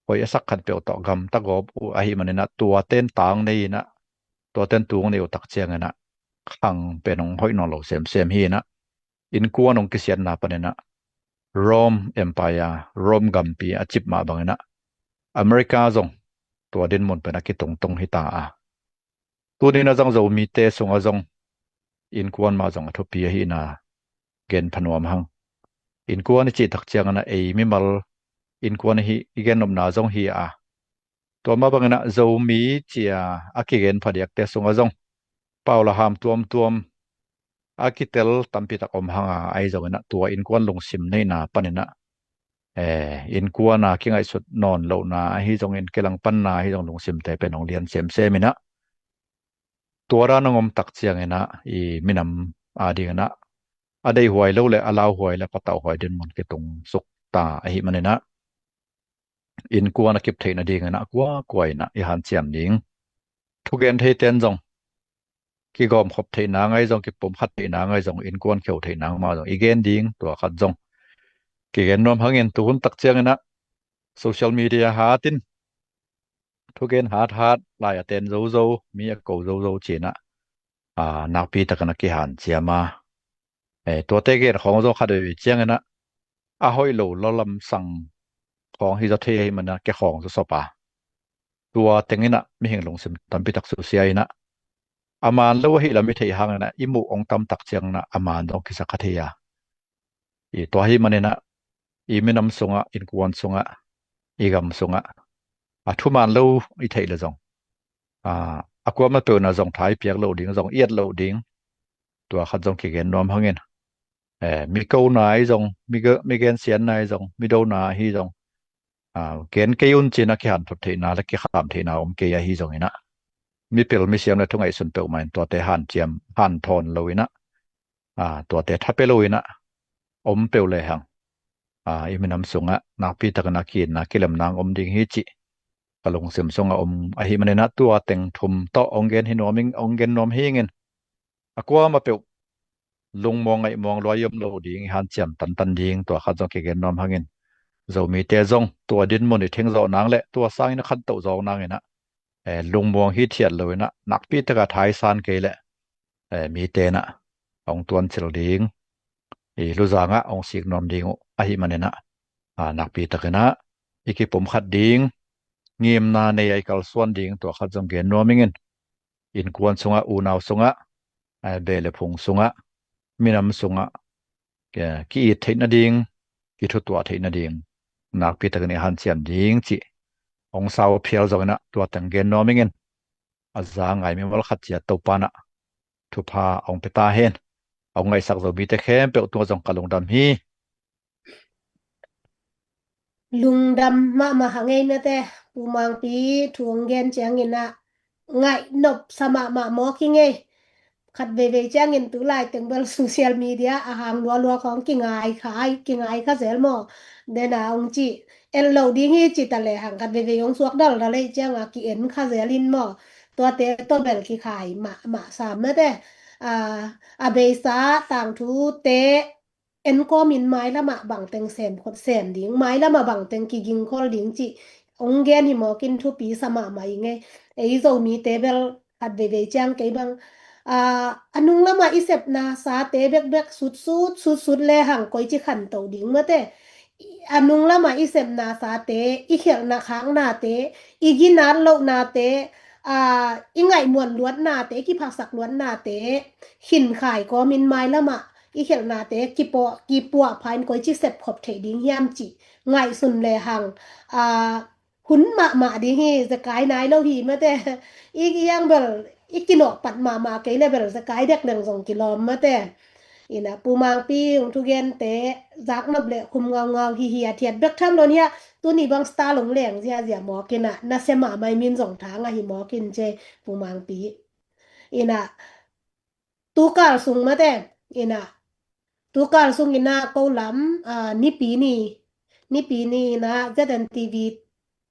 hoih a sak khat peuh tawh gamta gawp uh ahih manin ah, tuate in tang nei inah, tuate in tung nei uh tak ciang inah, khang pen hong hoih nawn lo semsem hi inah, innkuan hong kisiatna panin ah Rome Empire, Rome gampi a cip mah bang inah America zong tua dinmun pen a kitungtung hi ta a. Tuni inah zang Zomite sungah zong innkuan mah zong a thupi ahihna gen pha nuam hang. Innkuan i cih tak ciang inah ei mimal innkuan i hi, i gennopna zong hi a. Tua mah bang inah Zomi ci a a kigen phadiakte sungah zong pau le ham tuamtuam a kitel tampi tak om hang a, ahi zong inah tua innkuan lungsim neihna panin ah, eh, innkuan a kingaihsut nawn lohna ahi zongin, kilangpanna ahi zong, lungsimte pen hong lian semsem inah, tua dan hong om tak ciang inah i minam a ding inah a deihhuai lo le a lauhuai le patauhuai dinmun kitung suk ta ahih manin ah, innkuan a kip theih nading inah kuakua inah i hanciam ding. Thugen theite in zong kigawmkhop theih nang ahi zong, kipumkhat theih nang ahi zong, innkuan kheu theih nang mah zong i gen ding. Tua khat zong kigen nuam hangin, tu hun tak ciang inah social media hat in thugen hathat, lai a ten zozo, mi a ko zozo cinah, a, nakpi takin a kihanciam a. E, tuate gen khawng zong khat veve cianginah a hoih lo lawlamsang khawng hi zaw thei ahi manah ke khawng zaw sop a. Tua tenginah mihing lungsim tampi tak susia inah a man lo ahi lam i theih hanginah i muh ong tamtak cianginah a man zong kisak kha thei a. I tua hi maninah i minam sungah, innkuan sungah, i gam sungah a thuman lo i theih le zong, a, a kuama peuhna zong tha i piak loh ding, zong i et loh ding, tua khat zong kigen nuam hangin, e, mi kona i zong, mi ge-, mi gensiatna i zong, mi dona hi zong, a, gen kei un cinah kihanthot theihna le kikham theihna om kei ahi zonginah mipil misiam le thungaihsun peuhmah in tuate hanciam, hanthawn loinah, a, tuate thapia loinah om peuh lehang, a, i minam sungah nakpi takin a kiitna kilemna om ding hi cih ka lungsim sungah om ahi maninah tua teng thum tawh ong gen hi nuam ing, ong gen nuam hi ingin, a kuama peuh lungmuang ngaihmuang luai om lo ding, i hanciam tantan ding, tua khat zong kigen nuam hangin, Zomite zong tua dinmun i thengzawh nang le tua sangin a khantoh zawk nanginah, e, lungmuang hithiat loinah nakpi taka thaisan kei le, e, mitenah ong tuancil ding, i luzangah ong sik nuam ding uh ahi maninah, a, nakpi takinah i kipumkhat ding, ngimna nei a i kalsuan ding, tua khat zong gen nuam ingin, innkuan sungah, unau sungah, a, beh le phung sungah, minam sungah, ki-, ki-it theih nading, kithutuah theih nading nakpi takin i hanciam ding cih ong sau phial zonginah tua teng gen nuam ingin, a za ngai mimal khat ciat Topanah thupha ong pia ta hen. Ong ngaihsak Zomite khempeuh tungah zong ka lungdam hi. Lungdam mahmah hang ei mate, Pu Mangpi thu ong gen cianginah ngaih nopsa mahmah mawk hi ngei. Khat veivei ciangin tu lai teng bel social media a hang lualua khawng kingai kha, kingai kha zel maw? Dena ong ci, en lo ding hi ci ta lehang khat veivei ong suak daldal ei cianga ki-en kha zel in maw? Tuate tawh bel kikhai mahmah sam mate. A, a beisa tangthute en kawmin mailamah bangteng sem khot sem ding, mailamah bangteng kigingkhol ding cih ong gen hi mawkin thupi sa mahmah i ngei. Ei Zomite bel khat veivei ciang kei bang, a, a nunglamah i sepna sate bekbek sutsut sutsut lehang koici khanto ding mate. A nunglamah i sepna sate, i khelhna khaknate, i ginat lohnate, a, i ngaihmuan luatnate, i kiphasak luatnate khinkhai kawmin mailamah i khelhnate kipuah, kipuah phain koici sepkhop theih ding hiam cih ngaihsun lehang, a, hun mahmah ding hi. Zekai nai lo hi mate. I, i ang bel i kinawhpat mahmah kei le bel zekai dek leng zong kilawm mate. Inah Pu Mangpi ong thugente zaknop le khum ngaungau hi hi a thiat bek tham lo nia. Tuni bang star long leng ziazia mawkinah nasia mahmah i min zong thang ahi mawkin ce Pu Mangpi. Inah tukal sung mate, inah tukal sung inah ko lam, a, Nipi ni, Nipi ni inah Z N T V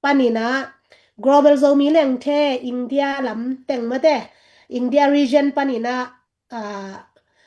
paninah Global Zomi Lengthe India lam teng mate, India region paninah, a,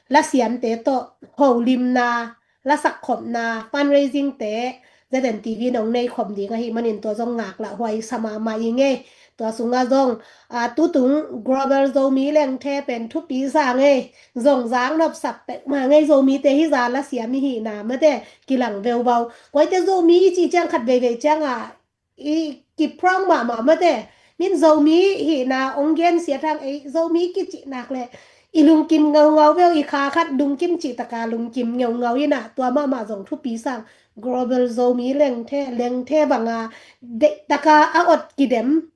lasiamte tawh holimna, lasakkhopna, fundraising te Z N T V nong nei khop ding ahi manin tua zong ngaklah huai sa mahmah i ngei. Tua sungah zong, a, tutung Global Zomi Lengthe pen thupi sa ngei. Zong zaknop sak pek mah ngei, Zomite hi za lasiam i hihna mate kilang veuvau. Koite Zomi i cih ciang khat veivei cianga i kiprang mahmah mate. Min Zomi hihna ong gensiat hang ei Zomi kicih nak le i lungkim ngaungau veu, i kha khat lungkim cih taka lungkim ngaungau inah tua mahmah zong thupi sang. Global Zomi Lengthe, Lengthe banga deih taka a ot kidem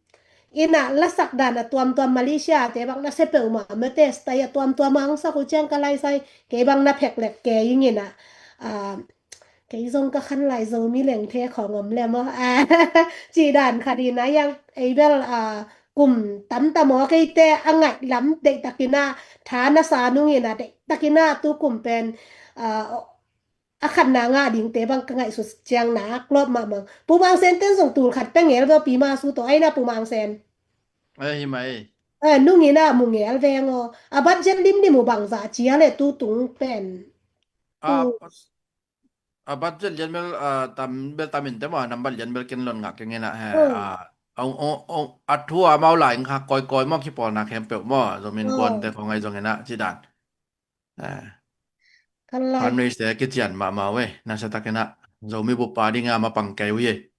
inah lasak dan a tuamtuam Malaysia te bang nasia peuhmah mate, style a tuamtuam a ong sak uh ciang ka laisai kei bang na phek lek kei inginah, a, kei zong ka khan lai Zomi Lengthe khawng om le maw, a, cih dan khat inah iang ei bel, a, kum tamtam aw keite a ngaih lam deihtakinah tha na sa nunginah deihtakinah tu kum pen, a, a khatna ngah dingte bang ka ngaihsut ciang nak lawp mahmah. Pu Mang Sen ten zong tul khat pia ngel veu pi ma su tawh aina Pu Mang Sen. Ai, hi mai. A, nunginah mu ngel veng aw. A budget limlim uh bangzah cia le tutung pen. A, tu- a budget lian bel, a, tam bel tamin te maw, a number lian bel ken lon ngak keng inah he. Hmm. A, Ong, ong, ong, a thu a mau lai ing kha kawikawi maw, kipawlna khempeuh maw, Zomi Innkuante khawng ahi zongin ah, ci dan. Fundraise te kician mahmah uh ei, nasia takin ah Zomi bup a ding a mapang kei uh ei.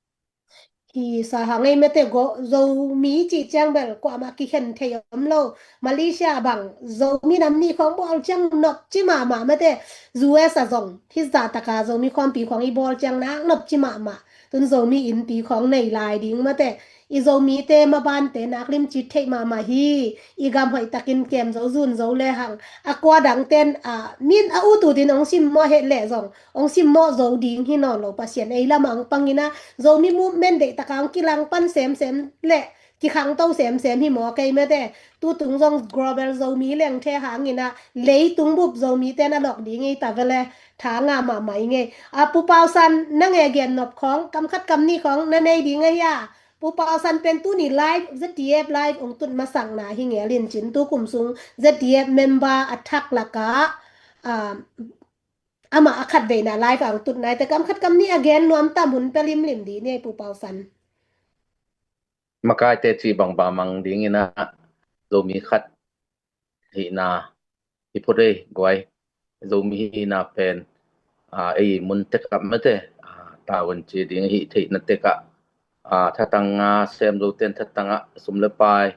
Hi sa hang ei mate, Zomi cih ciang bel kuamah kikhen thei om lo. Malaysia bang Zomi nam ni khawng bawl ciang nopci mahmah mate. U S a zong hih zah taka Zomi khawmpi khawng i bawl ciang nak nopci mahmah. Tun Zomi innpi khawng nei lai ding mate. I Zomite mabante nak limci theih mahmah hi. I gam hoih takin kem zo, zun zo le hang. A kua dangten a min a ut utin ong simmawh het leh zong, ong simmawh zo ding hi nawn lo, Pasian ei lamah ong pangin ah Zomi movement deih taka ong kilangpan semsem le kikhangto semsem hi maw kei mate. Tutung zong Global Zomi lengthe hangin ah leitung bup Zomite na lawk ding ei ta vele. Tha ngah mahmah i ngei. A Pu Pausan, na nge gen nop khawng kam khat kam nih khawng na nei ding ahi a? Pu Pausan pen tuni live, Z D F live ong tut masakna hi ngel in cin, tu kum sung Z D F member a thak lakah, ah, amah a khat veina live a ong tut nai te, kam khat kam nih a gen nuam tam hun pia limlim di ni ei Pu Pausan. Makaite ci bangbang mang dingin ah Zomi khat hihna hi phot ei guai. Zomi hihna pen, ah, ei mun tekah mate, ah, tavuan ci ding hih theihna tekah, ah, thatang a sem zoten thatang ah sum le pai,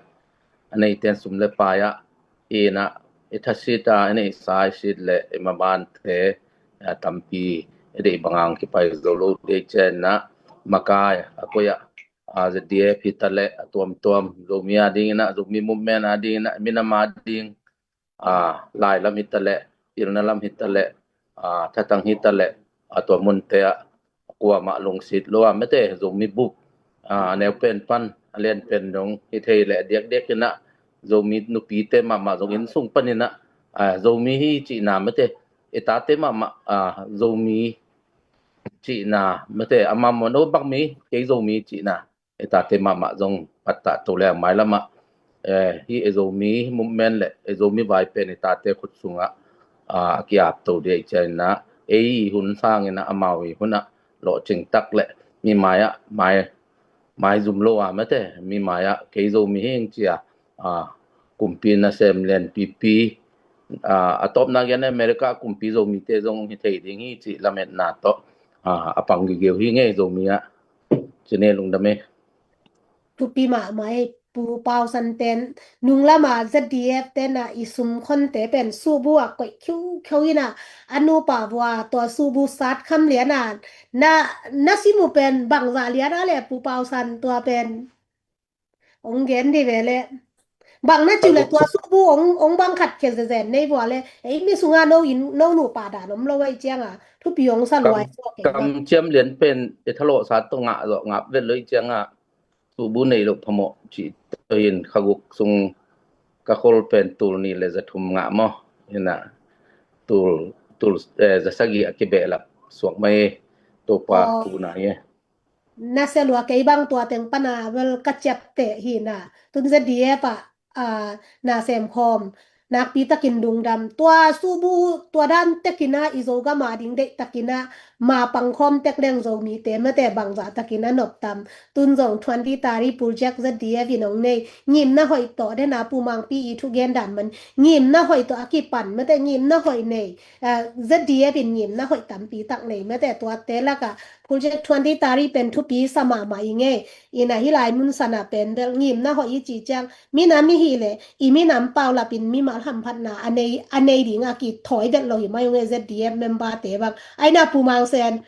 a neiten sum le pai ah, inn ah i thasit a, i neihsa i sit le i mabante, ah, tampi i deih bang a ong kipai zo lo dei cian ah, makai a koi ah, ah, Z D F hi ta leh a tuamtuam Zomi a dingin ah, Zomi movement a dingin ah, minam a ding, ah, lai lam hi ta leh, pilna lam hi ta leh, ah, thatang hi ta leh, a tua munte ah kuamah lungsit lo a mate, Zomi bup, ah, a neu pen pan a lian pen dong hi thei leh diakdiak in ah, Zomi nupite mahmah zong inn sung panin ah, ah, Zomi hi cihna mate, i tate mahmah, ah, Zomi cihna mate, a mamawh no bak mi, kei Zomi cihna, i tate mahmah zong pattah to le a mailam ah, eh, hih i Zomi movement le i Zomi vai pen i tate khut sungah, ah, a ki-ap to dei cian ah, ei i hun sangin ah amau i hun ah lawhcing tak le mi mai ah mai, mai zum lo a mate, mi mai ah kei Zomi hi ing ci a, ah, kumpi nasem lianpipi, ah, a tawpna gen America kumpi Zomite zong hi thei ding hi cih lametna tawh, ah, a pang gigeu hi ngei Zomi ah. Ci ni, lungdam ei. Thupi mahmah ei Pu Pausan pen, nung lama Z D F ten ah i sum khonte pen suhbu ah koih khiukheu in ah, a nupa vua tua suhbu sat kham lian ah na, na sim uh pen bangzah lian ah le Pu Pausan tua pen? Ong gen di ve le. Bang na ci uh le tua suhbu ong, ong bang khat khia zezen nei vua le. Ei mi sunga no inn, no nupa dan om lo ei ciang a, thupi ong sa luai. Kam ciam lian pen i thalawhsa tawh ngah zawh ngap vet lo ei ciang a, suhbu nei loh phamawh cih tawh in kha guk sung ka khol pen tul nih le za thum ngah maw. Ina tul, tul, eh, za sagih a kibehlap suak mai, Topa thu na hi. Nasia lua, kei bang tua teng pana vel ka ciapteh hi na. Tun Z D F ah, ah, na sem khawm nakpi takin lungdam. Tua suhbu, tua dan tekin ah i Zogam a ding deih takin ah ma pang khawm tek leng Zomite mate bangzah takin a nop tam. Tun zong twenty thirty project Z D F in ong nei. Ngimna hoih tawh den a Pu Mangpi i thugen dan man. Ngimna hoih tawh a kipan mate, ngimna hoih nei. Ah, Z D F in ngimna hoih tampi tak nei mate, tuate lakah Project twenty thirty pen thupi sa mahmah i ngei. Ina hih lai mun sana pen bel ngimna hoih i ci ciang, minam i hih leh i minam paulap in mimal hamphatna a nei, a nei ding a kithawi vet lo hi mai ung e, Z D F member te bang. Aina Pu Mang Sen,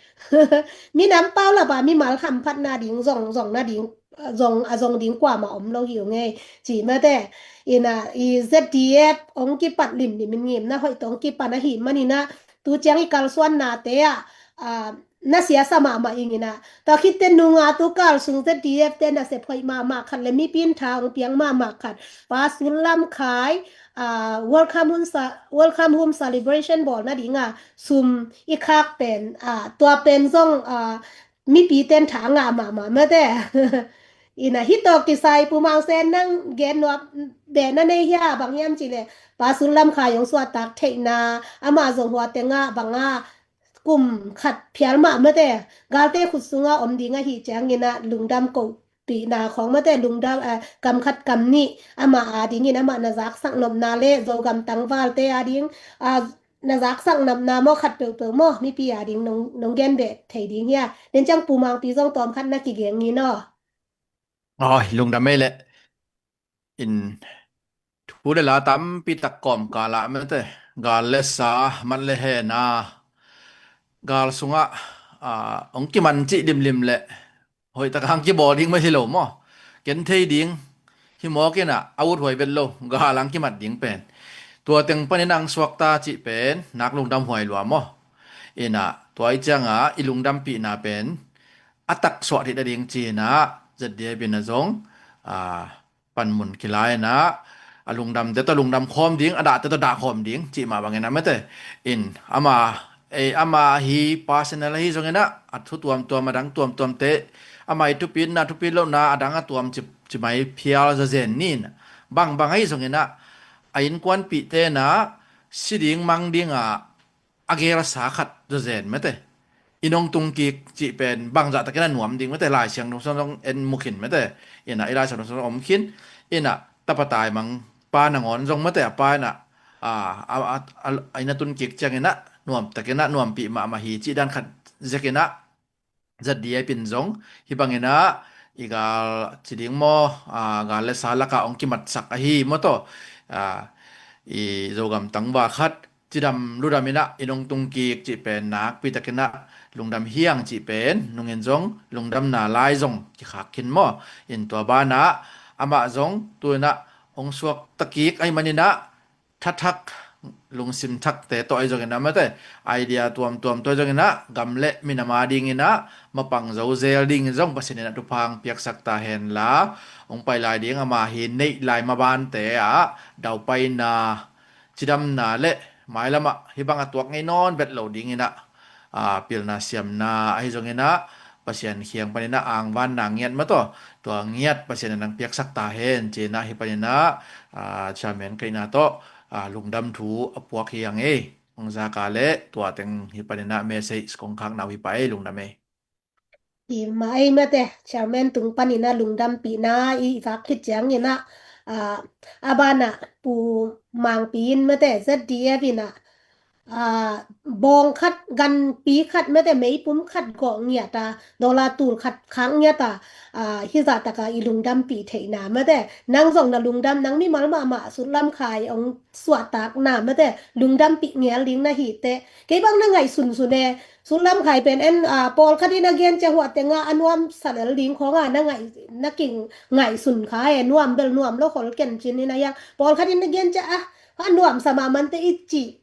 minam paulap a mimal hamphatna ding zong, zong na ding, zong a zong ding kuamah om lo hi ung e, ci mate. Ina i Z D F ong kipat limlim in ngimna hoih tawh ong kipan ahih manin ah, tu ciang i kalsuannate ah, ah, na sia sa mahmah ing ina. Tua khitte nunga tu kal sung Z D F te nasep hoih mahmah khat le mipi in tha ong piang mahmah khat, Pa Sullam Khai, ah, welcome home ce-, welcome home celebration bawlna dinga sum i khak pen, ah, tua pen zong, ah, mipi ten tha ngah mahmah mate. Ina hih tawh kisai Pu Mang Sen nang gen nuam beh na nei hia, bang hiam cih leh Pa Sullam Khai ong suahtak theihna, amah zong hua tengah banga kum khat phial mah mate, galte khut sunga om ding ahih ciangin ah lungdam ko pihna khawng mate lungdam, ah, kam khat kam nih amah adingin amah na zaksak nopna le Zogam tangvalte ading, ah, na zaksak nopna maw khat peuhpeuh maw mipi ading nong, nong gen beh thei ding hia? Den ciang Pu Mangpi zong tawm khat na kigeng ni naw. Aw, lungdam ei leh. In thu le la tampi tak kawmkal ah mate, gal le sa, mat le hena, gal sungah, ah, hong kiman cih limlim leh hoih tak hang kibawl ding mah hi lo maw? Ken thei ding hi mawk inah a uthuai vet lo, gal hang kimat ding pen tua teng panin hong suakta cih pen nak lungdam huai lua maw? Inah tua ih ciangah i lungdampihna pen a taksuah thei nading ci inah Z D F inah zong, ah, panmun kila inah a lungdamte tawh lungdam khawm ding, a dahte tawh dah khawm ding cih mah bangin ah mate. In ama, ei, ama hi personal ahi zong inah a thu tuamtuam, a dang tuamtuamte, ama i thupitna, thupit lohna a dang a tuam ci, ci mai phial zazen ni inah, bangbang ahi zong inah a innkuanpihte inah si ding mang dingah a gelsa khat zawzen mate. I nong tung kik cih pen bangzah takin a nuam ding mate, Lai Siangtho sung zong en mu khin mate. Inah i Lai Siangtho sung zong om khin. Inah tapa taimang pa nangawn zong mate, a pa inah, a, a, a, a, a inn a tun kik ciang inah nuam takin a nuampih mahmah hi cih dan khat zek inah Z D F in zong hih bang inah i gal ci ding maw, a, gal le sa lakah hong kimatsak ahi maw tawh, a, i Zogam tangval khat cidam ludam inah i nong tung kik cih pen nakpi takin ah lungdam hi hang cih pen nungin zong lungdamna lai zong kikhak khin maw? In tua banah amah zong tu inah hong suakta kik ahih man inah thathak, lungsim thakte tawh ahi zong inah mate, idea tuamtuam tawh ahi zong inah gam le minam ading inah mapang zo zel dingin zong Pasian inah thupha hong piaksak ta hen la, hong pai lai ding ama hi neih lai mabante ah daupaina, cidamna le mailamah hih bang a tuak ngei nawn vet lo ding inah, a, pilna siamna ahi zong inah Pasian kiang pan inah angvanna ngiat maw tawh, tua ngiat Pasian in hong piaksak ta hen ci inah hih pan inah, a, chairman kaihna tawh, a, lungdam thu a puak hi hang ei. Hong zaka le tua teng hih pan inah message kong khakna uh hi pah ei, lungdam ei. Hi mah ei mate, chairman tung pan inah lungdampihna i zak khit ciang inah, a, a banah Pu Mangpi in mate, Z D F inah, a, bawng khat, ganpi khat mate, meipum khat gawh ngiat a, dollar tul khat khak ngiat a, a, hih zah taka i lungdampih theihna mate, nang zong na lungdam, nang mimal mahmah Sutlam Khai hong suahtakna mate lungdampih ngel ding na hi teh, kei bang na ngaihsunsun e. Sutlam Khai pen en, a, pawlkhat in a gen ciang huah tengah a nuamsa lel ding khawngah na ngaih, na kingaihsun kha e, nuam bel nuam lo khol ken cin in a hiang. Pawlkhat in a gen ciang, a, a nuamsa mahmah te i cih,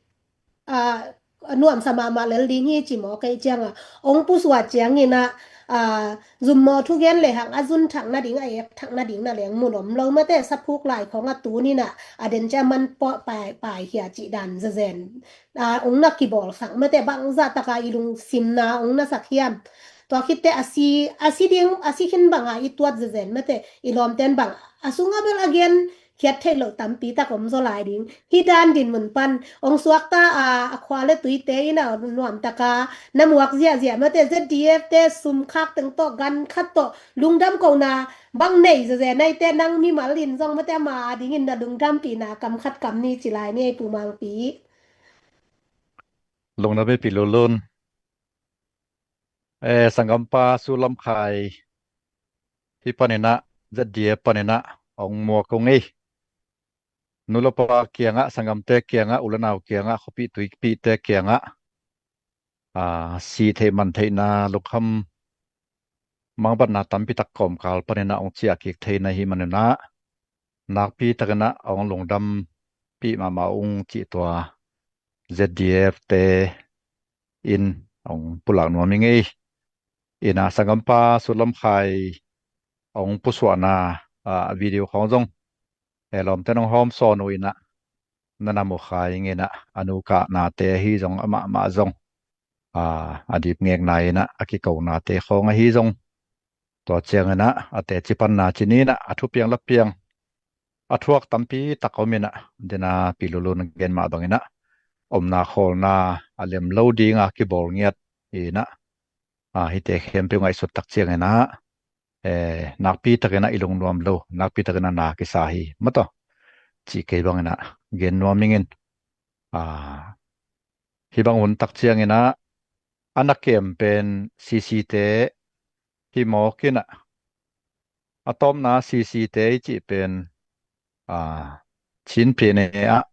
a, a nuamsa mahmah lel ding hi ci maw kei ciangah. Hong pusuah ciang inah, a, zummaw thugen le hang a zun thak nading, a ek thak nading na leng mun om lo mate, saphuk lai khawngah tun inah a den ciang man pawh pai, paikhia cih dan zazen. A, hong na kibawlsak mate, bangzah taka i lungsimna hong na sak hiam? Tua khitte a si, a si ding, a si khin banga i tuat zezen mate, i lawmten bang a sungah bel a gen khiat theih loh tampi tak om zaw lai ding. Hih dan din mun pan hong suakta a, a khua le tuite inah nuam taka na muak ziahziah mate, Z D F te sum khak teng tawh gan khat tawh lungdam kohna bang nei zezen ahi teh, nang mimal in zong mate ama dingin na lungdampihna kam khat kam nih ci lai ni ei Pu Mangpi. Lungdam ei Pi Lulun. Eh, sanggampa Sutlam Khai hih pan inah, Z D F pan inah hong muak ung ei. Nu le pa kiangah, sanggamte kiangah, u le nau kiangah, khuapih tuipihte kiangah, a, si theih man theihna, lungkham mangbatna tampi tak kawmkal pan inah hong ciah kik thei na hih man inah, nakpi tak inah hong lungdampih mahmah ung cih tua Z D F te in hong pulak nuam ing ei. Inah sanggampa Sutlam Khai hong pusuahna, a, video khawng zong, eh, lawmten hong hawm sawn uh inah na na mu kha ing inah, a nu kahnate ahi zong, amah mah zong, a, a dipngekna inah a kikonate khawng ahi zong, tua ciang inah a teci panna ci ni inah a thupiang lapiang a thuak tampi tak om inah, dena Pi Lulun gen mah bang inah omna khawlna a lem lo dinga kibawl ngiat inah, a, hihte khempeuh ngaihsut tak ciang inah, eh, nakpi takin ah i lungnuam lo, nakpi takin ah na kisa hi, mataw, cih kei bangin ah gen nuam ing in. Ah, hih bang hun tak ciangin ah a na kem pen C C te hi mawk in ah, a tawpna C C te i cih pen, ah, Chin Pyine ah,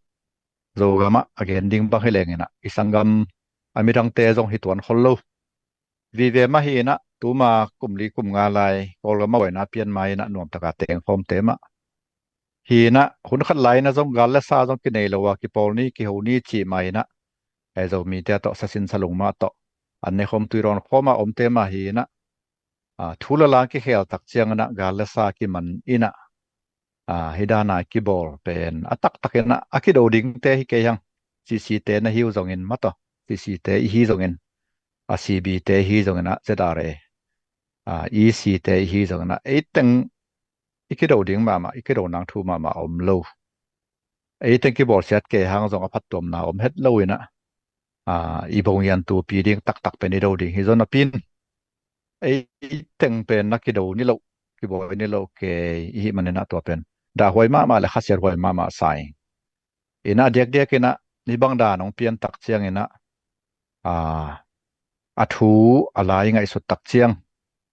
Zogam ah a gen ding bang hi leng in ah, i sanggam a midangte zong hi tuan khol lo. Vive mah hi in ah, tuma kum li kum nga lai Kawlgam ah buaina pian ma in ah, nuamtaka tengkhawmte mah hi in ah, hun khat lai in ah zong gal le sa zong kinei lo a, kipawl ni kiho ni cih ma in ah, eh, Zomite tawh sasin salung mah tawh an ne khawm, tui rawn khawm a omte mah hi in ah, ah, thu le la kikhel tak ciangin ah gal le sa kiman in ah, ah, hih dan a kibawl pen a taktakin ah a kido dingte hi kei hang. C C te na hi uh zongin, mataw, C C te i hi zongin, a C B te i hi zongin ah, Z R A, ah, E C te i hi zongin ah, ei teng i kido ding mahmah, i kido nang thu mahmah a om lo. Ei teng kibawlsiat kei hang zong a phattuamna om het lo in ah, ah, i bongian tupi ding taktak pen i do ding hi zaw napi in, ei teng pen na kido ni lo, kibawi ni lo kei i hih manin ah, tua pen dahhuai mahmah le khasiathuai mahmah sa ing. In ah a diakdiak in ah hih bang dan hong pian tak ciangin ah, ah, a thu a la i ngaihsut tak ciang,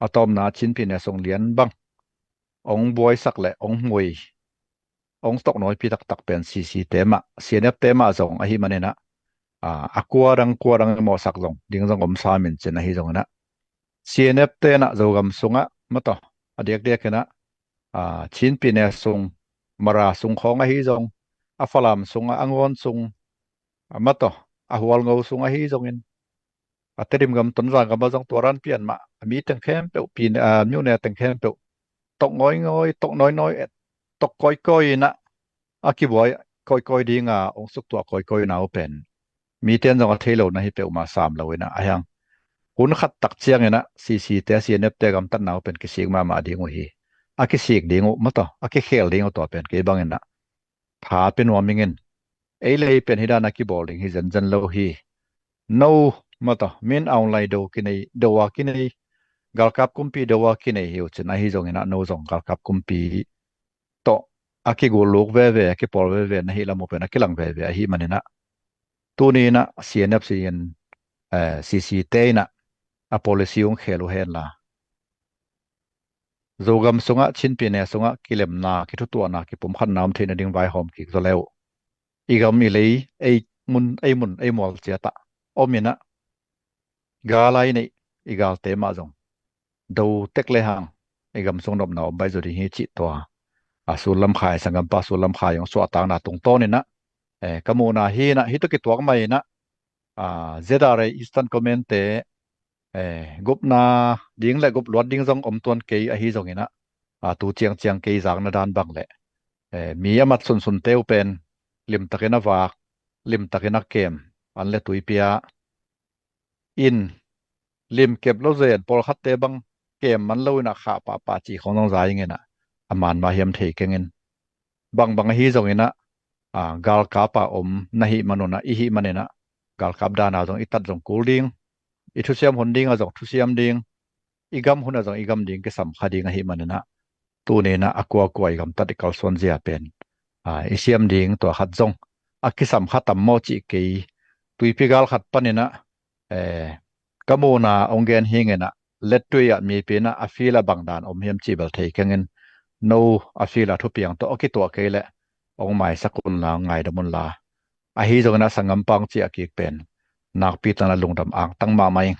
a tawpna Chin Pyine sung lian bang hong buaisak le hong hmui, hong toknawipi taktak pen C C te mah, C N F te mah zong ahih manin ah, ah, a kua dang kua dang i mawhsak zong ding zong om sam in cin, ahi zongin ah C N F te in ah Zogam sungah, mataw, a diakdiak in ah, ah, Chin Pyine sung, Mara sung khawng ahi zong, a Falam sungah, a Ngawn sung, ah, mataw, a Hualngo sung ahi zongin, a Tedim gam, Tonzang gam ah zong tua dan pian mah, a mi teng khempeuh, Pyine, ah, Myone teng khempeuh tok ngawingawi, tok nawinawi, eh, tok kawikawi in ah a kibuai kawikawi ding a, hong suktuah kawikawi na uh pen mite in zong a thei lo na hi peuhmah sam lo in ah, ahi hang hun khat tak ciangin ah C C te, C N F te gamtatna uh pen kisik mahmah ding uh hi. A kisik ding uh, mataw, a kikhel ding uh, tua pen kei bangin ah tha pia nuam ing in. Ei le ei pen hih dan a kibawl ding hi zenzen lo hi. No, mataw, min Aung Lai do kinei, do a kinei, galkap kumpi do a kinei hi uh cin, ahi zongin ah no zong galkap kumpi tawh a kigulluk veve, a kipawl veve na hih lam uh pen a kilang veve ahih manin ah, tuni in ah C N F C in, eh, C C te in ah a policy hong khel uh hen la, Zogam sungah, Chin Pyine sungah kilemna, kithutuahna, kipumkhatna om theih nading vaihawm kik zaw le uh, i gam i lei, ei mun, ei mun, ei mual ciat ah om in ah, gal a i neih i galte mah zong do tek le hang i gam sung nopna om baih zaw ding hi cih tua, a, Sullam Khai, sanggampa Sullam Khai hong suahtakna tungtawn in ah, eh, ka muhna hi in ah, hih tawh kituak mah in ah, ah, Z R A Eastern Command te, eh, gupna ding le gup luat ding zong om tuan kei, ahi zongin ah, ah, tu ciangciang kei zakna dan bang le, eh, mi a mat sunsunte uh pen limtakin a vak, limtakin a kem, an le tui pia in, lim kep lo zen, pawlkhatte bang kem man lo in ah khah pahpah cih khawng zong za ing in ah, a man mah hiam thei keng in. Bangbang ahi zongin ah, ah, galkap a om na hih man un ah, i hih manin ah, galkap dan a zong i tat zong kul ding, i thusiam hun ding a zong thusiam ding, i gam hun a zong i gam ding kisam kha ding ahih manin ah, tuni in ah a kuakua i gamtat i kalsuan zia pen, ah, i siam ding, tua khat zong a kisam kha tam maw cih kei, tuipi gal khat panin ah, eh, ka muhna hong gen hi ing in ah, lettui ah mipi in ah a field ah bang dan om hiam cih bel thei keng in, no a field ah thupiang tawh a kituah kei leh hong maisak un la, hong ngaidam un la. Ahi zongin ah sanggampa hong ciah kik pen nakpi takin ah lungdam angtang mahmah ing.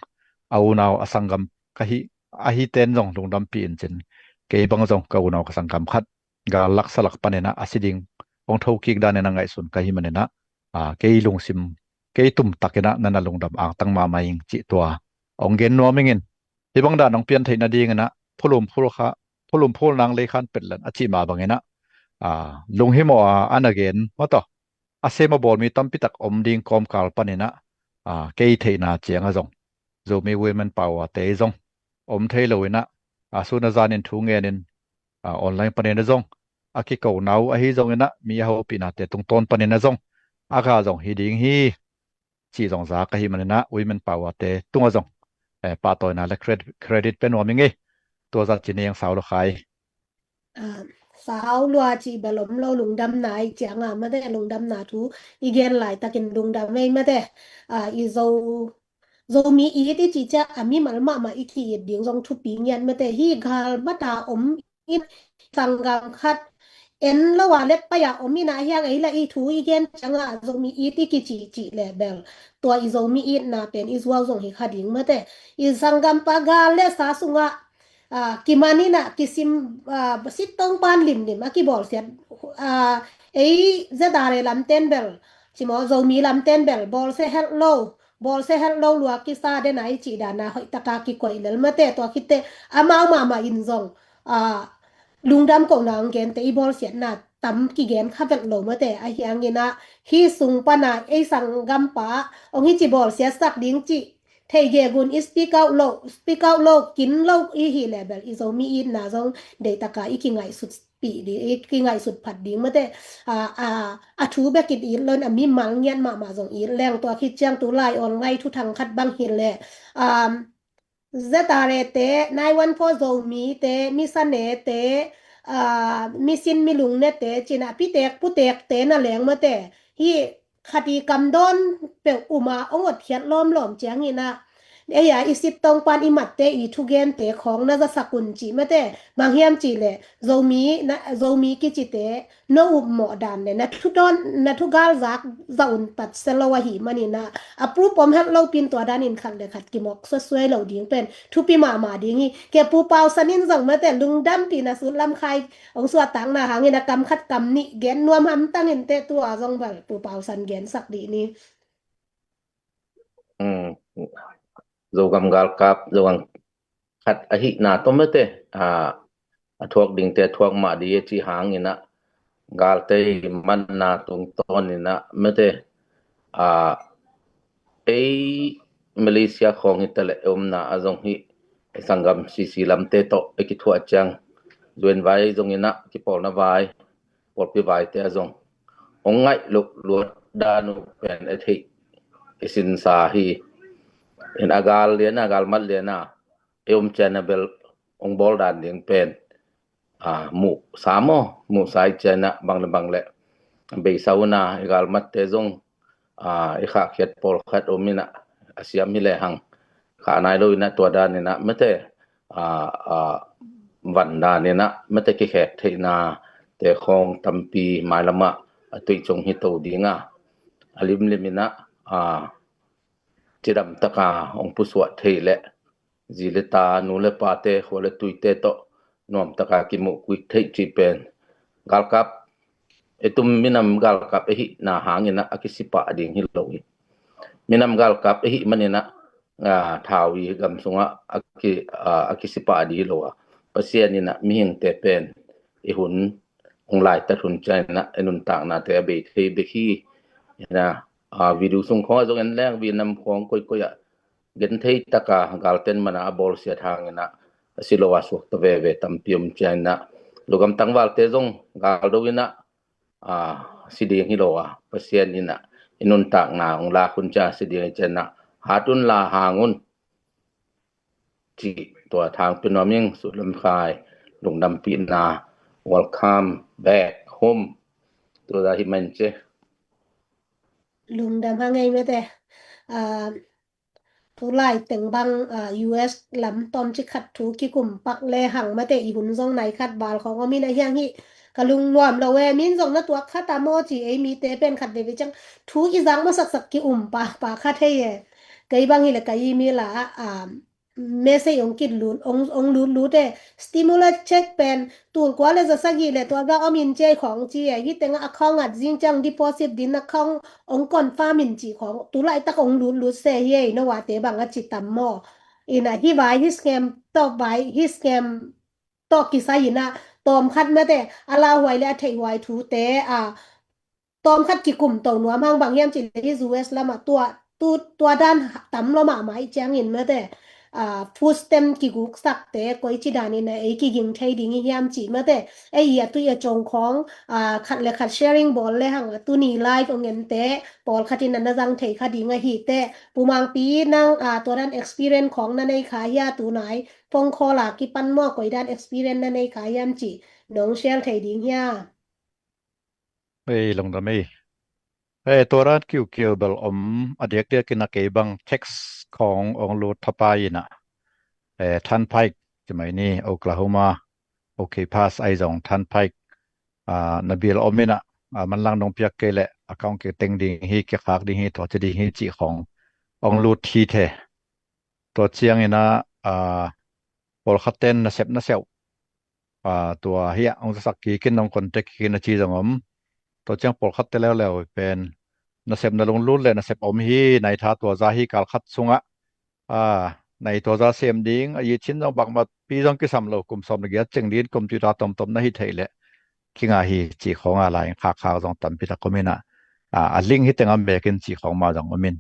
A unau a sanggam ka hih, a hihte in zong lungdampih in cin, kei bang zong ka unau ka sanggam khat gal lak sa lak panin ah a si ding hong thokik danin ah ngaihsun ka hih manin ah, ah, kei lungsim, kei tumtakin ah na na lungdam angtang mahmah ing cih tua hong gen nuam ing in. Hih bang dan hong pian theih nadingin ah phulum phul kha, phulum phul nang lei khan pet len a cih mah bangin ah, ah, lunghimawh a, a na gen, mataw, a sem a bawl mi tampi tak om ding kawmkal panin ah, ah, kei theihna ciang a zong Zomi Women Power te zong om thei lo in ah, a sun a zanin thu ngenin, ah, online panin a zong a kikona uh ahi zongin ah, mi a hopihnate tungtawn panin a zong a gah zong hi ding hi cih zong za ka hih manin ah, Women Power te tungah zong, eh, pahtawina le credit, credit pia nuam ing ei. Tua zat ci neng sau lo khai. Sau lua ci bel om lo, lungdamna i cianga mate, lungdamna thu i gen laitakin lungdam ei mate. I Zo Zomi it i ci cia a mimal mahmah i ki-it ding zong thupi ngiat mate. Hi gal mata om in sanggam khat en lo a let pai a om in a hiang ei la i thu i gen cianga Zomi it i kici ci le bel tua i Zomi itna pen i zuau zong hi kha ding mate. I sanggampa gal le sa sunga kiman in a kisim, sittong pan limlim a kibawlsiat, ei Z R A lamten bel, ci maw, Zomi lamten bel bawlsia helh lo, bawlsia helh lo lua kisa den a i cih dana hoih taka kikoih lel mate. Tua khitte amau mahmah in zong lungdam kohna hong gente i bawlsiatna tam kigen kha vet lo mate. A hiangin a hi sung pana ei sanggampa hong hi ci bawlsiatsak ding cih thei gegun i speak out lo, speak out lo, kin lo i hi le bel i Zomi itna zong deitaka i kingaihsut pih ding, i kingaihsut phat ding mate. A thu bek it it lo in a mimal ngiat mahmah zong it leng. Tua khit ciang tu lai online thuthang khat bang hi le Z R A te, nine one four Zomi te, Misane te, Misin Milung ne te cina pitek putek te na leng mate. Hi khat i kamdawn peuh uma hong otkhiat lawmlawm ciangin a ei a i sittong pan i matte i thugente khawng na zasak un cih mate. Bang hiam cih le Zomi kicite no upmawh dan le na thugal zak zah un tatsia lo ahih manin a proof om helh lo pin tua danin khat le khat kimawk suasuai lo ding pen thupi mahmah ding hi. Ke Pu Pau San in zong mate lungdampihna sut lamkhai hong suahtakna hangin a kam khat kam nih gen nuam hamtang in te tua zong bel Pu Pau San gensak dih ni. Zogam galkap, Zogam khat ahihna tawh mate a thuak dingte a thuak mah dih e ci hangin a galte i manna tungtawn in a mate ei Malaysia khawng hi ta le omna a zong hi ei sanggam sisi lamte tawh ei kithuah ciang zuan vai zong in a kipawlna vai pawlpi vaite a zong hong ngaih luat dan uh pen e theih i sinsa hi. In a gal lian a gal mat lian a ei om cian a bel hong bawl dan ding pen muhsa maw, muhsa i cian a bang le bang le beisa un a i gal matte zong i khahkhiat pawlkhat om in a a siam hi le hang khah nai lo in a tua dan in a mate van dan in a mate kikhek theihna te khawng tampi mailamah a tuih cung hi to ding a a limlim in a cidam taka hong pusuah thei le zi le ta, nu le pate, khua le tuite tawh nuam taka kimuh kuik theih cih pen galkap e tum minam galkap e hihna hangin a kisipah ding hi lo hi. Minam galkap e hih manin a thau i gam sungah a kisipah ding hi lo a Pasian in a mihingte pen i hun hong laitat hun ciang in a i nuntaknate a bei thei bek hi. In a video sung khawng a zong en leng Vietnam khawng koikoi ah gen thei taka galten mana a bawlsiat hangin a a si lo a suakta veve tampi om ciang in a lugam tangvalte zong galdo in a si ding hi lo a Pasian in a i nuntakna hong lak hun ciang a si ding hi ciang in a hat un la hang un. Cih tua thang pia nuam ing. Sut lamkhai lungdampihna, welcome back home. Tua dah hi man ce. Lungdam hang ei mate. Tulai teng bang U S lam tawmcik khat thu kikum pak le hang mate i hun zong nai khat bal khawng om in a hiang hi. Ka lungnuam lo e, min zong na tuak khat a maw ci ei mite pen khat veve ciang thu i zang masaksak ki um pa pa khat hei e. Kei bang hi le ka email a message ong kit lut, ong lut lut e, stimulus check pen tul kua le za sagih le tua ga om in ciai khawng ci e, hi teng a account at zing ciang deposit din account ong confirm in ci khawng tu laitak ong lut lut se hi e, no wa te bang a ci tam maw. In a hi vai hi scam tawh vai hi scam tawh kisai in a tawm khat mate a lauhuai le a theihhuai thute a tawm khat kikum to nuam hang bang hiam ci le hi U S lamah tua tu tua dan tam lo mahmah i ciangin mate food stamp kiguksakte koici danin a ei kiging thei ding i hiam ci mate ei i a tui a cong khawng khat le khat sharing bawl le hang a tuni live ong ente pawlkhat in a na zang thei kha ding a hi te pumangpi nang tua dan experience khawng na nei kha hia tunai phone call a kipan maw, koidan experience na nei kha hiam cih nong share thei ding hia? Ei, lungdam ei. Ei, tua dan kiukiu bel om, a diakdiak in a kei bang text khong ong lut thapai in a, eh, Turnpike, ci mai ni, Oklahoma, OK Pass, ahi zong Turnpike, ah, na bial om in a, ah, manlang nong piak kei leh, account kiteng ding hi, kikhak ding hi, tua ci ding hi, cih khong ong lut hi the. Tua ciangin a, ah, pawlkhat ten nasep na siau, ah, tua hi a, ong zasak kik in, ong contact kik in a ci zong om. Tua ciang pawlkhat te leuleu pen nasep na lunglut le nasep om hi, nai tha tua za hi, kal khat sungah, ah, nai tua za sem ding, a yi chin zong bangmah pi zong kisam lo, kum sawm le giat ceng din computer tomtom na hi thei leh kinga hi, cih khong a lai khakkhak zong tampi tak om in a, ah, a link hi teng a mek in cih khong mah zong om in,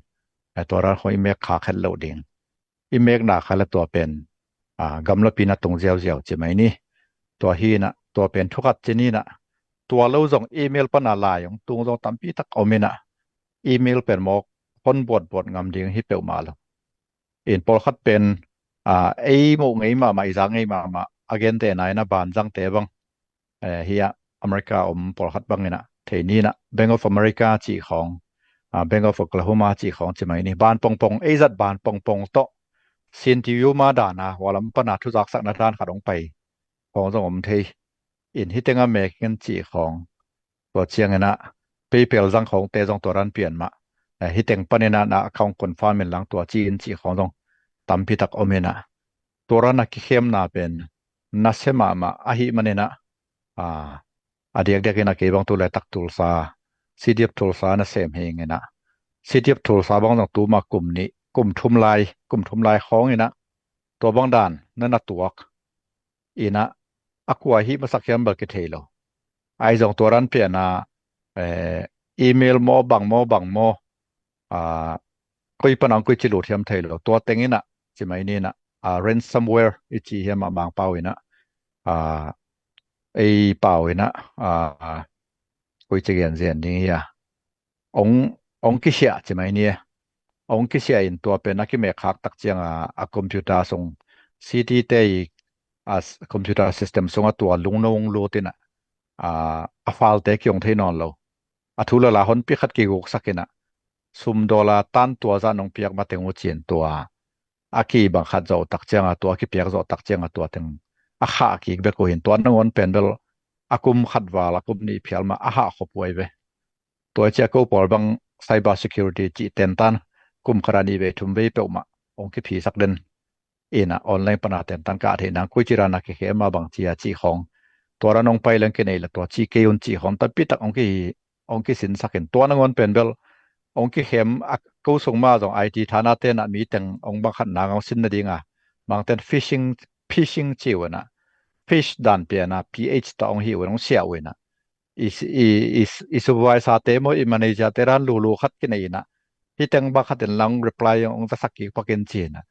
eh, tua dan khong i mek khak het lo ding. I mekna kha le tua pen, ah, gamlapi na tung ziauziau ci mai ni. Tua hi in a, tua pen thu khat ci ni in a, tua lo zong email pan a lai ong tung zong tampi tak om in a, email pen mawk hon buatbuat ngam ding hi peuhmah lo. In pawlkhat pen, ah, ei moh ngei mahmah, i za ngei mahmah, a gente na in a banzangte bang, eh, hi a, America om pawlkhat bang in a, thei ni in a, Bank of America cih khong, ah, Bank of Oklahoma cih khong ci mai ni. Ban pongpong, ei zat ban pongpong tawh, Sinti Yuma dan a, hua lam pan a thu zaksakna dan khat ong pai khong zong om thei. In hi teng a mek in cih khong, tua ciangin a, PayPal zang khong te zong tua dan pian mah. Eh, hi teng pan in a, na account confirm in lang tua ci in cih khong zong tampi tak om in a, tua dan a kikhemna pen nasia mahmah ahih man in a, ah, a diakdiak in a kei bang tu laitak Tulsa, City of Tulsa nasem hi ing in a, City of Tulsa bang zong tuma kum nih, kum thum lai, kum thum lai khong in a, tua bang dan na na tuak in a, a kua hi masak hiam bel kithei lo. Ahi zong tua dan pian a, eh, email maw, bang maw, bang maw, ah, koi pan ong koi ci lut hiam thei lo. Tua teng in a, ci mai ni in a, ah, ransomware i ci hiam a Mangpau in a, ah, ei pau in a, ah, koi ci gen zen ding hi a, ong, ong kisia ci mai ni e. Ong kisia in tua pen a kimek khak tak ciang a, a computer sung, City te i, a s-, computer system sung a tua lungno ong lut in a, a, a file te kiong thei nawn lo. A thu le la honpi khat kiguksak in a, sum dollar tan tua zah nong piak mateng uh ci in tua a kibang khat zawh tak ciang a, tua a kipiak zawh tak ciang a, tua teng a khah kik bek uh hi in, tua nangawn pen bel a kum khat val, a kum nih phial mah a hah khop huai ve. Tua i ciah ko pawl bang cyber security cih tentan kum khat a nih vei thum vei peuhmah ong kiphisak den in a, online pan a tentan kah theih nang, koi ci dan a kikhem a, bang ci a cih khong, tua dan ong pai leng kinei le tua ci kei un cih khong tampi tak ong ki, ong kisinsak in, tua nangawn pen bel ong kikhem a, ko sung mah zong IT thana ten a mi teng ong bang khat nang ong sin nading a, Mangten phishing, phishing ci uh in a, phish dan pian a, P H tawh ong hi uh in, ong sia uh in a, i, i, i, i supervisor te maw, i manager te dan lulu khat kinei in a, hi teng bang khat in lang reply ong, ong zasak kik pak in ci in a,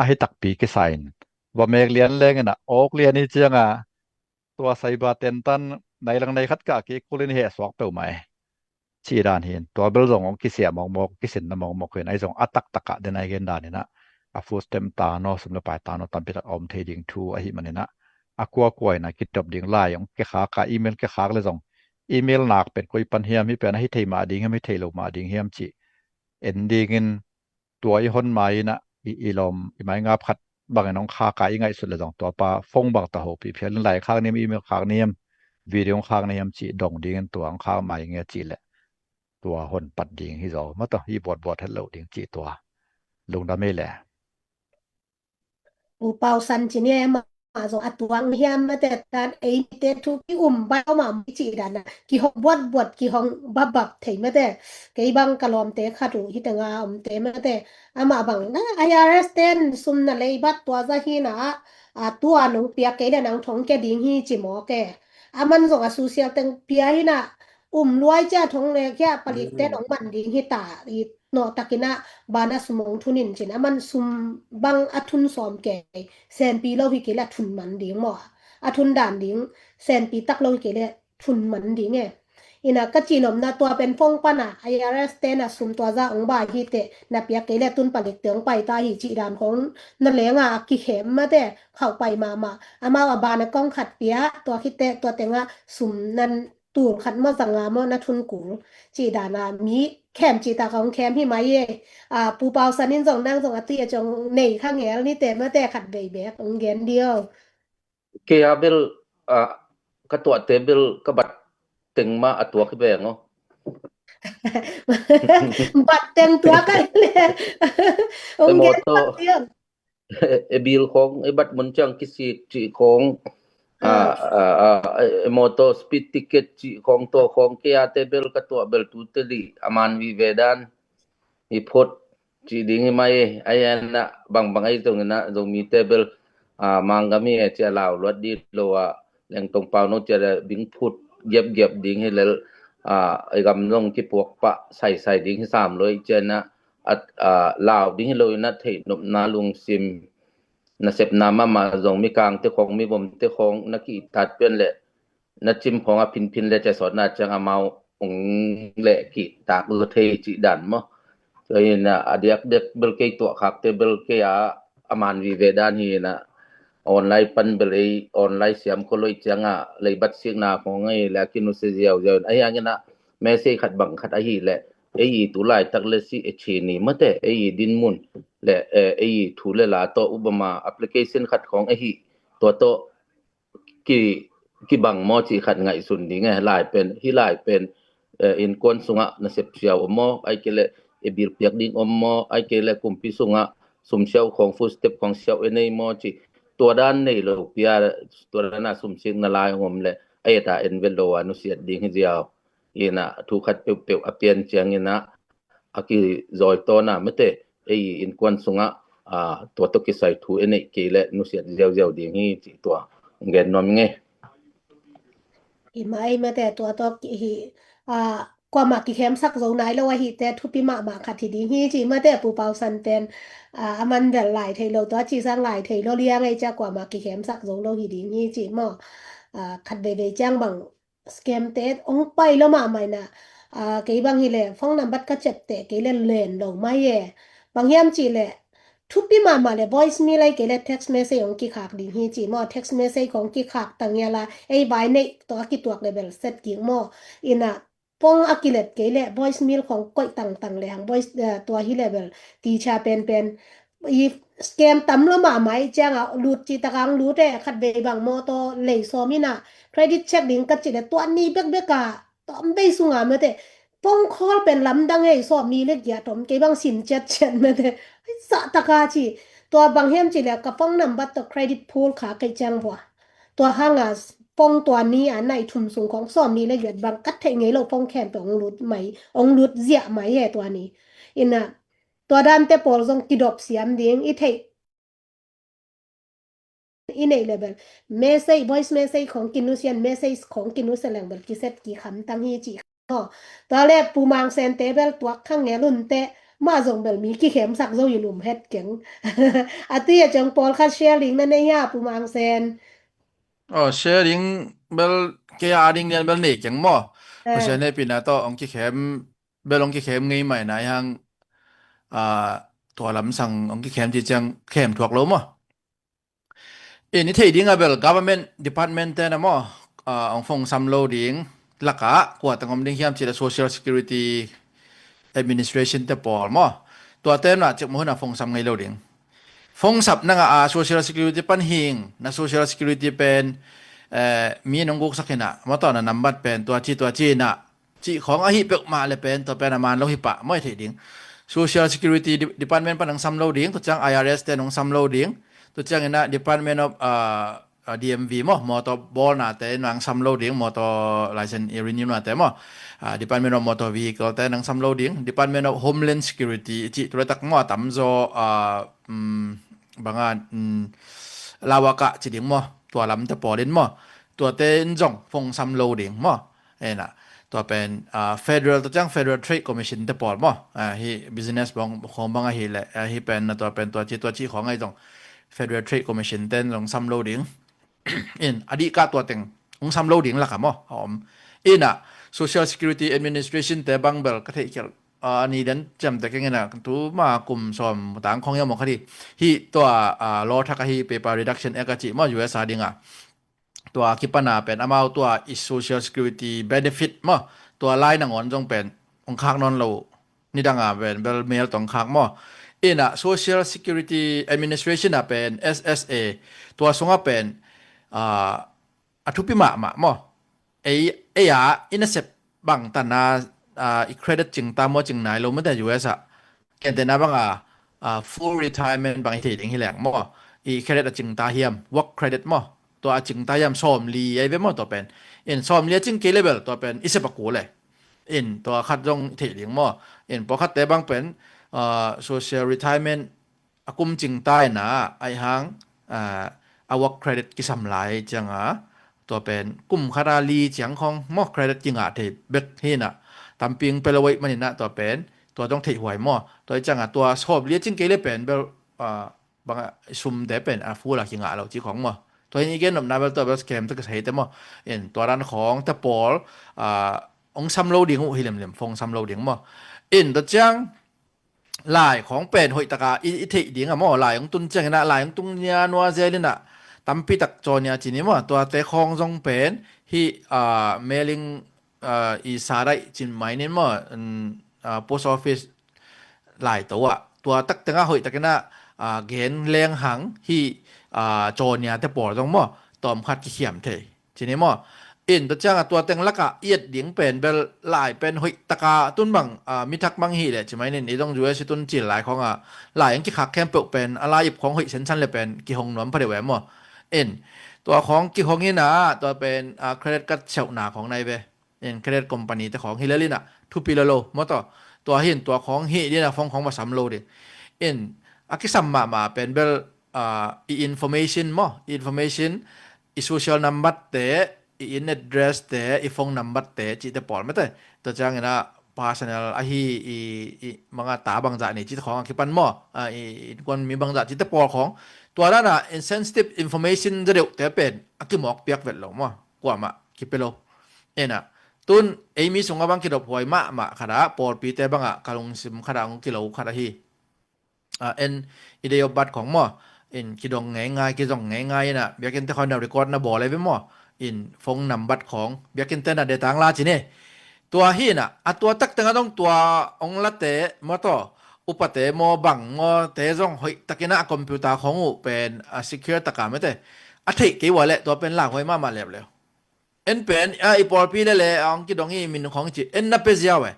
ahi takpi kisa in, va mek lian leng in a, awk lian hi ciang a, tua cyber tentan nai lang nai khat kah kik kul in heh suak peuhmah e, ci dan hi in. Tua bel zong ong kisia mawkmawk, kisinna mawkmawk hi in, ahi zong a taktak ah den a i gen dan in a, a food stamp tan aw, sum le pai tan aw, tampi tak a om thei ding thu ahih man in a, a kuakua in a kitop ding lai ong kikhak a, email kikhak le zong, email nak pen koi pan hiam, hih pen a hi thei mah ding hiam, hi thei lo mah ding hiam cih en ding in, tua i hon mai in a, i, i lawm, i maingap khat bang in ong khak a, i ngaihsut le zong tua pa phone bang tawh hopih phial in, lai khak ni hiam, email khak ni hiam, video ong khak ni hiam cih dong ding in, tua ong khak mai nge cih leh tua hon pat ding hi zaw. Mataw, hi buatbuat het lo ding cih tua. Lungdam ei le. U Pau San ci ni e, amah zong a tuak ni hiam, mate, tan eite thu ki um bai, amah mi cih dan a, kihong buatbuat, kihong babap thei, mate. Kei bang ka lawmte khat uh hi teng a omte, mate, amah bang na, IRS ten sum na lei bat tua za hi na a, a tua nong piak kei le nang thong kia ding hi ci mawk e. Aman zong a social teng pia hi na, um luai cia thong le kia palik ten ong man ding hi ta, i nawh takin a, ban a sum ong thun in cin, aman sum bang a thun sawm kei, senpi lo hi kei le a thun man ding maw? A thun dan ding, senpi tak lo hi kei le thun man ding e. Ina ka cihnopna tua pen phone pana I R S te na sum tua za ong bai hi te na piak kei le tun palik te ong pai ta hi cih dan khong na lenga a kikhem mate khauh pai mahmah. Amau a bana kong khat pia tua khit te tua tenga sum nan tul khat maw zanga maw na thun kul cih dana mi khem cih tak a ong khem hi mai e. A, Pu Pau San in zong nang zong a tui a cong nei kha ngel ni te mate khat bei bek ong gen dio. Kei a bel, a, ka tuahte bel ka bat teng mah a tuak hi veng aw. Bat teng tuak a le. Ong gen motor, tak dio. E bil khong, e bat mun ciang kisik cih khong. A, a, a, e motor speed ticket cih khong tua khong kei a te bel ka tuah bel tu te lih a man vive dan. I phot cih ding hi mai, a ian a bangbang ei zong ina Zomite bel, a, Mangkam hi e cia lau luat di lo a, lengtong pau no cia da bing phut giapgiap ding hi lel, a, i gam zong kipuak pah saisai ding hi sam lo i cia ina, a, lau ding hi lo ina theih nopna lungsim nasepna mahmah zong Mikangte khong, Mivomte khong na kihtat pian leh na cim khong a phinphin le cia sawtna ciang amau ong leh kihtak zaw thei cih dan maw. Tua hi ina a diakdiak bel kei tuah khakte bel kei a a man vive dan hi ina online pan bel ei online siam kholoi cianga leibat sikna khong ei le a kinusia ziauziau in a hiang ina message khat bang khat ahi le ei i tu laitak le si e chini mate ei i dinmun le, eh, ei i thu le la tawh upama application khat khong ahi tua tawh ki, kibang maw cih khat ngaihsun ding e. Lai pen, hi lai pen, eh, innkuan sungah nasep siau om maw, ai kei le e bil piak ding om maw, ai kei le kumpi sungah sum siau khong food stamp khong siau e nei maw cih tua dan nei lo pia, tua dan a sum sik na lai ong om le ai ta en vet lo a nusiat ding hi ziau. Ina thu khat peuhpeuh a pian ciang ina a kizawitawn a mate ei innkuan sungah, a, tua tawh kisai thu e neih kei le nusiat ziauziau ding hi cih tua gen nuam ing e. Hi mai mate tua tawh hi, a, kuamah kikhemsak zo nai lo ahi te thupi mahmah khat hi ding hi cih mate Pu Pau San pen, a, a man bel lai thei lo tua cih sang lai thei lo liang ei cia kuamah kikhemsak zo lo hi ding hi cih maw. A, khat veivei ciang bang scam te ong pai lo mahmah ina, a, kei bang hi le phone number ka cep te kei le len lo mai e. Bang hiam cih le thupi mahmah le voice mail ai kei le text message ong kikhak ding hi cih maw, text message khong kikhak tang ia la ei vai neih tawh a kituak le bel set kik maw. Ina phone a kilet kei le voice mail khong koih tangtang le hang voice, eh, tua hi le bel ti cia penpen i scam tam lo mahmah i cianga lut cih takang lut e khat vei bang mawtaw lei sawm ina credit check ding ka cih le tua ni bekbek a tawm bei sunga mate phone call pen lamdang hei sawm ni le giat om kei bang sim ciatciat mate. Hei sa taka ci tua bang hiam cih le ka phone number tawh credit pull kha kei ciang vua. Tua hanga phone tua ni a nai thum sung khong sawm ni le giat bang ka theih ngei lo phone khempeuh ong lut mai ong lut ziah mai he tua ni. Ina tua dante pawl zong kidop siam ding i theih i neih le bel message, voice message khong kinusian message khong kinusia leng bel kiset kikham tang hi cih kha. Tua le Pu Mang Sen te bel tuak khang ngelun te mah zong bel mi kikhemsak zo in um het keng. A tui a ciang pawl khat share ding na nei hia Pu Mang Sen? Oh, share ding bel kei a ding lian bel nei keng maw. Pu Sen ne pina tawh ong kikhem bel ong kikhem ngei mai nai hang, a, tua lam sang ong kikhem ci ciang khem thuak lo maw. In i theih ding a bel government department te na maw, a, ong phone sam lo ding laka kua tang om ding hiam ci le social security administration te pawl maw. Tua te na cik maw hun a phone sam ngei lo ding. Phone sap nanga a social security pan hing na social security pen, eh, mi nong guk sak hina maw tua na nambat pen tua ci tua ci na cih khong ahi peuhmah le pen tua pen a man lo hi pah maw i theih ding. Social Security Department pan ong sam lo ding, tua ciang I R S te ong sam lo ding, tua ciang ina Department of, uh, uh, D M V maw, motor bawlna te ong sam lo ding, motor license i renew na te maw, uh, Department of Motor Vehicle te ong sam lo ding, Department of Homeland Security i cih tua le tak maw a tam zaw, uh, um, banga, um, lawaka ci ding maw, tua lam te pawl in maw, tua te in zong phone sam lo ding maw. Ena, tua pen, ah, federal tua ciang Federal Trade Commission te pawl maw. Ah, hi business bang khong bang ahi le, ah, hi pen na tua pen tua ci tua ci khong ahi zong Federal Trade Commission ten zong sam lo ding. In, a dih ka tua teng, ong sam lo ding laka maw. A om, Ina, Social Security Administration te bang bel ka theih khial, ah, a ni den ciamteh keng ina, tu ma kum sawm tang khong ia maw khat hi. Hih tua, ah, law thak ahi paper reduction act a cih maw U S a dinga. Tua kipana pen amau tua i Social Security benefit maw, tua lai nangawn zong pen hong khak nawn lo, nidanga pen bel mel tawh hong khak maw. Ina Social Security Administration a pen S S A, tua sunga pen, ah, a thupi mahmah maw. Ei, ei a i nasep bang tana, ah, i credit cingta maw, cing nai lo mate U S a. Kentena banga, ah, full retirement bang i thei ding hi leng maw, i credit a cingta hiam, work credit maw. Tua a cingta hiam, sawmli ai ve maw tua pen. In sawmli a cing kei le bel tua pen i sep a kul e. In tua khat zong i thei ding maw. In pawlkhatte bang pen, ah, social retirement a kum cingta ina, aihang, ah, a work credit kisam lai cianga, tua pen kum khata li ciang khong maw credit kingah thei bek hi ina, tampi hong pia lo ahih manina tua pen, tua zong theih huai maw. Tua hi cianga tua sawmli a cing kei le pen bel, ah, banga sumte pen a full a kingah lo cih khong maw. Tua hi in i gen nopna bel tua bel scam te kisai te maw. In tua dan khong te pawl, ah, hong sam lo ding uh hi lemlem, phone sam lo ding maw. In tua ciang lai khong pen hoih taka i, i theih ding a maw, lai hong tun ciangin ah, lai hong tung nia nua zel in ah, tampi tak caw nia ci ni maw, tuate khong zong pen hih, ah, mailing, ah, i sa daih cin mai nin maw, mm, ah, post office lai to ah, tua tak tengah hoih takin ah, ah, gen leng hang hih, ah, caw niate pawl zong maw, tawm khat kikhiam thei. Ci ni maw? In tua cianga tua teng laka i et ding pen bel lai pen hoih taka tun bang, ah, mi thak mang hi leh ci mai nin, i dong U S i tun cil lai khong a lai ang kikhak khempeuh pen a lai ip khong hoih sensan le pen kihong nuam pha deuh e maw? In tua khong kihong in ah tua pen, ah, credit card seuhna khong nai ve. In credit company te khong hi lel in ah thupi lo lo maw taw. Tua hin tua khong hi din ah phone khong va sam lo ding. In a kisam mahmah pen bel, ah, i information maw, i information, i social number te, i inn address te, i phone number te cihte pawl mate. Tua ciangin ah personal ahi i, i manga ta bangzah nei cihte khong a kipan maw, ah, i innkuan mi bangzah cihte pawl khong. Tua dana in sensitive information za deuhte pen a kimawk piak vet lo maw, kuamah kipia lo. Ena tun ei mi sungah bang kidop huai mahmah khatah, pawlpite bangah ka lungsim khatah hong kilo khat ahi. Ah, en i dei op bat khong maw, in kidong ngeingai, kizong ngeingai inah, biakinn te khawng na record na bawl ei ve maw? In phone number khong biakinn te na detang la cine. Tua hi inah a tua tak tengah dong tua ong late maw taw, upate maw bang maw te zong hoih takinah a computer khong uh pen a secure taka mete. A theih kei ua leh tua pen lauhuai mahmah leuleu. En pen a i pawlpi lele a hong kidong i min khong i ci en na pe ziau e.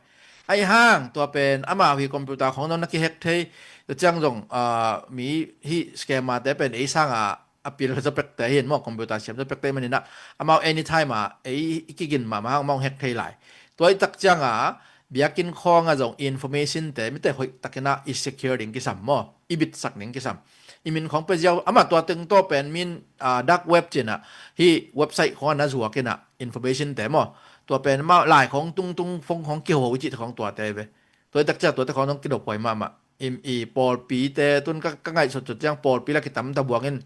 Ahi hang tua pen amau hi computer khong dong na kihek thei. Tua ciang zong, ah, mi hi scammer te pen ei sanga a pil zapek te hin maw, computer siam zapek te maninah amau anytime a ei i kigin mahmah hang amau hek thei lai. Tua i tak cianga biakinn khawng a zong information te mite hoih takinah i secure ding kisam maw, i bitsak ding kisam. I min khong pe ziau amah tua teng tawh pen min, ah, dark web cinah hi website khawng a na zuak inah information te maw, tua pen amah lai khong tungtung phone khong kiho i cih te khong tuate ve. Tua i tak ciang tuate khong zong kidop huai mahmah. I, i pawlpite tun ka, ka ngaihsut cut ciang pawlpi la kitamta buangin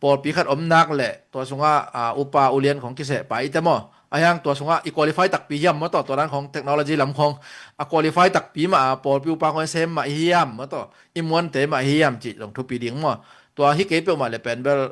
pawlpi khat om nak leh tua sungah, ah, upa ulian khong kiseh pai te maw? Ahi hang tua sungah i qualify takpi hiam maw taw, tua dan khong technology lam khong a qualify takpi mah a pawlpi upa khong sem mah i hiam maw taw, i muante mah i hiam cih zong thupi ding maw? Tua hi kei peuhmah le pen bel,